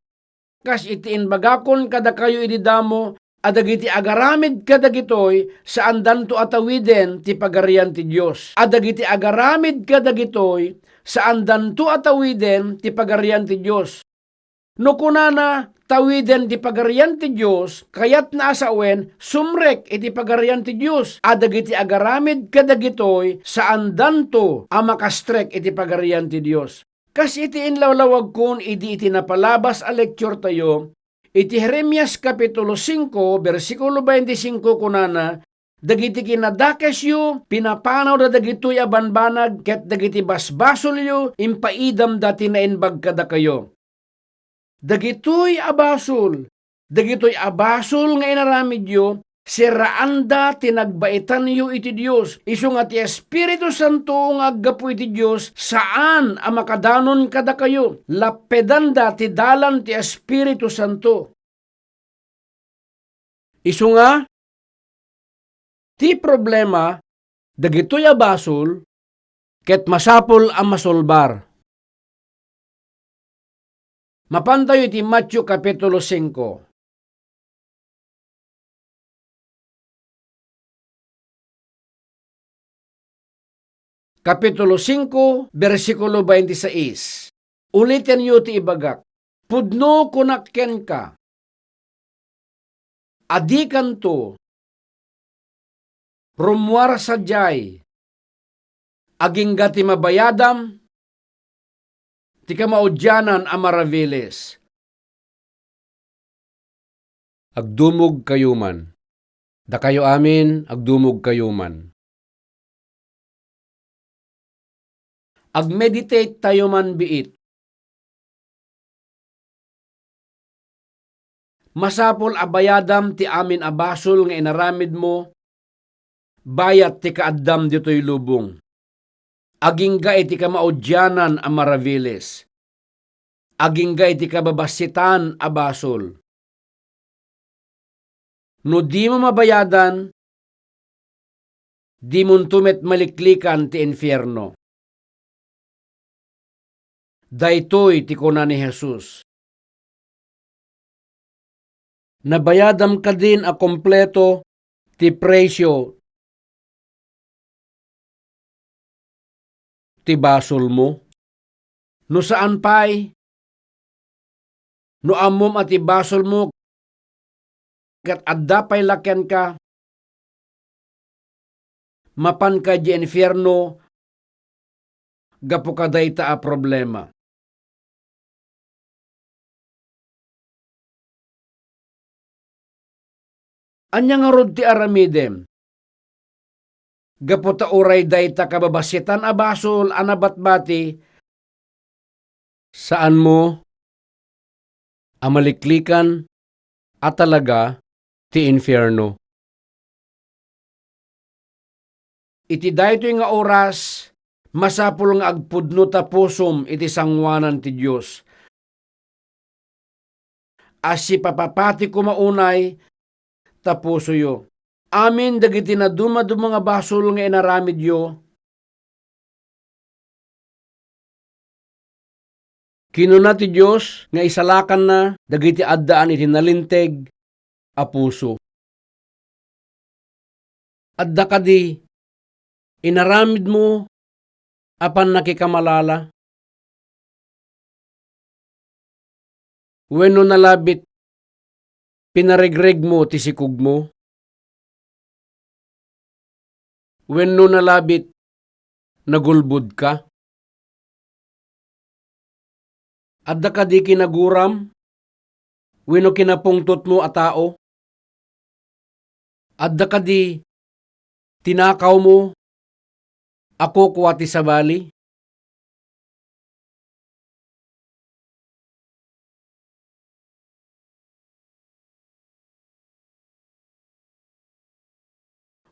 kas iti imbagakon kadakayo idi damo, a dagiti agaramid kadagitoy, saandanto a tawiden ti Pagarian ti Dios. A dagiti agaramid kadagitoy, saandanto a tawiden ti Pagarian ti Dios. No kunana, tawiden ti Pagarian ti Dios, kayatna a sawen, sumrek iti Pagarian ti Dios. A dagiti agaramid kadagitoy, saandanto a makastrek iti Pagarian ti Dios. Kas iti inlawlawagkon idi iti napalabas a lecture tayo, Iti Jeremias Kapitulo singko, bersikulo twenty-five, kunana, "Dagiti kinadakesyo, pinapanawda dagitoy a banbanag, ket dagiti basbasolyo, impaidamda ti naimbag kadakayo." Dagitoy a basol, dagitoy a basol nga inaramidyo, siraanda ti nagbaitanyo iti Dios. Isu nga ti Espiritu Santo nga aggapu iti Dios, saan a makadanon kadakayo. Lappedanda ti dalan ti Espiritu Santo. Isu nga, ti problema, dagitoy a basol, ket masapul a masolbar. Mapantayo iti Mateo Kapitulo singko. Kapitulo singko, bersikulo twenty-six. Ulitenyo ti ibagak. Pudno kunak kenka, a dikanto rummuar sadiay, agingga ti mabayadam ti kamaudianan a marabiles. Agdumogkayo man. Dakayo amin, agdumogkayo man. Agmeditate tayo man biit. Masapul a bayadam ti amin a basol nga inaramidmo, bayat ti kaaddam ditoy lubong. Agingga iti kamaudianan a marabiles. Agingga iti kababassitan a basol. No dimo mabayadan, dimonto met maliklikan ti infierno. Daytoy ti kuna ni Jesus. Nabayadam kadin a kompleto ti presio ti basolmo? No saan pay, no ammom a ti basolmo ket adda pay la kenka, mapanka idiay infierno gapu kadayta a problema. Ania ngarud ti aramidem? Gapu ta uray dayta kababassitan a basol a nabatbati, saanmo a maliklikan a talaga ti infierno. Iti daytoy nga oras, masapul nga agpudno ta pusom iti sangoanan ti Dios. A sipapapati koma unay ta pusoyo. Amin dagiti nadumaduma nga basol nga inaramidyo, kinuna ti Dios nga isalakanna dagiti addaan iti nalinteg a puso. Adda kadi inaramidmo a pannakikamalala? Wenno nalabit pinaregregmo ti sikogmo? Wenno nalabit nagulbodka? Adda kadi kinaguram wenno kinapungtotmo a tao? Adda kadi tinakawmo a kukua ti sabali?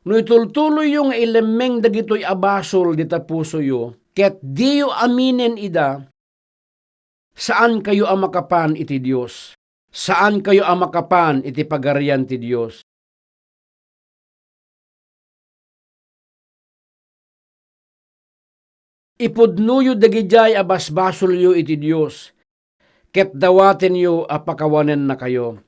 No itultuloyyo nga ilemmeng dagitoy a basol dita pusoyo, ket diyo aminen ida, saankayo a makapan iti Dios. Saankayo a makapan iti Pagarian ti Dios. Ipudnoyo dagidiay a basbasolyo iti Dios, ket dawatenyo a pakawanennakayo.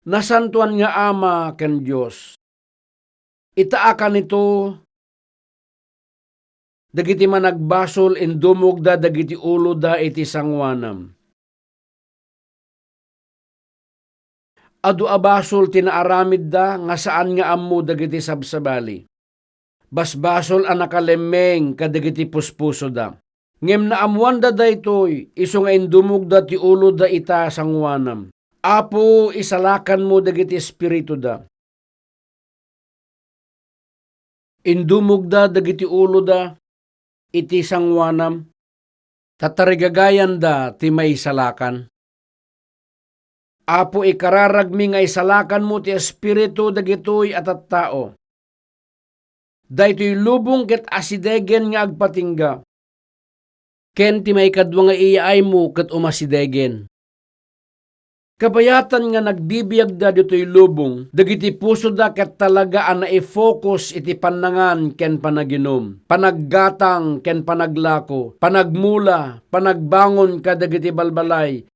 Nasantoan nga Ama ken Dios, ita a kanito, dagiti managbasol indumogda dagiti uloda iti sangoanam. Adu a basol ti naaramidda nga saan nga ammo dagiti sabsabali. Basbasol a nakalemmeng kadagiti puspusoda. Ngem naammoanda daytoy, isu nga indumogda ti uloda ita sangoanam. Apo, isalakanmo dagiti espirituda. Indumogda dagiti uloda iti sangoanam, ta tarigagayanda ti maisalakan. Apo, ikararagmi nga isalakanmo ti espiritu dagitoy a tattao. Daytoy lubong ket asidegen nga agpatingga, ken ti maikadua nga iyaaymo ket umasidegen. Kabayatan nga nagbibiagda ditoy lubong, dagiti pusoda ket talaga a naifokus iti pannangan ken panaginum, panaggatang ken panaglako, panagmula, panagbangon kadagiti balbalay,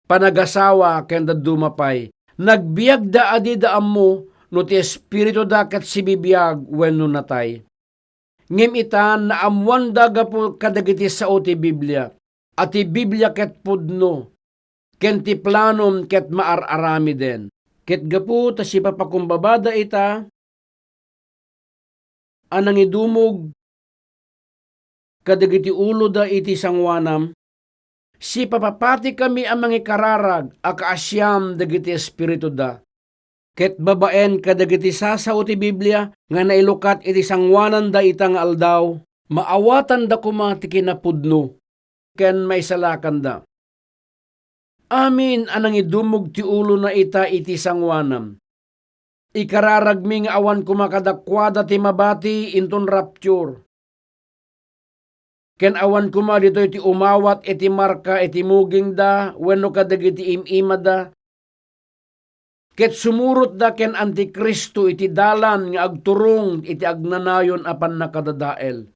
panagasawa ken dadduma pay. Nagbiagda a dida ammo no ti espirituda ket sibibiag wenno natay. Ngem ita, naammoanda gapu kadagiti sao ti Biblia, a ti Biblia ket pudno, ken ti planom ket maar-aramiden. Ket gapu ta sipapakumbabada ita a nangidumog kadagiti uloda iti sangoanam, sipapapatikami a mangikararag a kaasiam dagiti espirituda. Ket babaen kadagiti sasao ti Biblia nga nailukat iti sangoananda ita nga aldaw, maawatanda koma ti kinapudno ken maisalakanda. Amin a nangidumog ti ulona ita iti sangoanam. Ikararagmi nga awan koma kadakuada ti mabati inton rapture. Ken awan koma ditoy ti umawat iti marka iti mugingda wenno kadagiti im-imada, ket sumurotda ken Antikristo iti dalan nga agturong iti agnanayon a pannakadadael.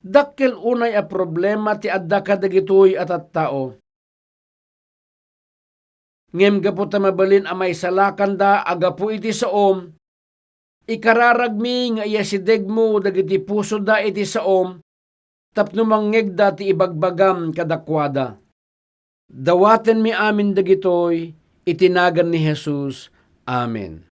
Dakkel unay a problema ti adda kadagitoy a tattao. Ngem gapu ta mabalin a maisalakanda a gapu iti saom, ikararagmi nga iyasidegmo dagiti pusoda iti saom tapno mangngegda ti ibagbagam kadakuada. Dawatenmi amin dagitoy iti nagan ni Jesus. Amen.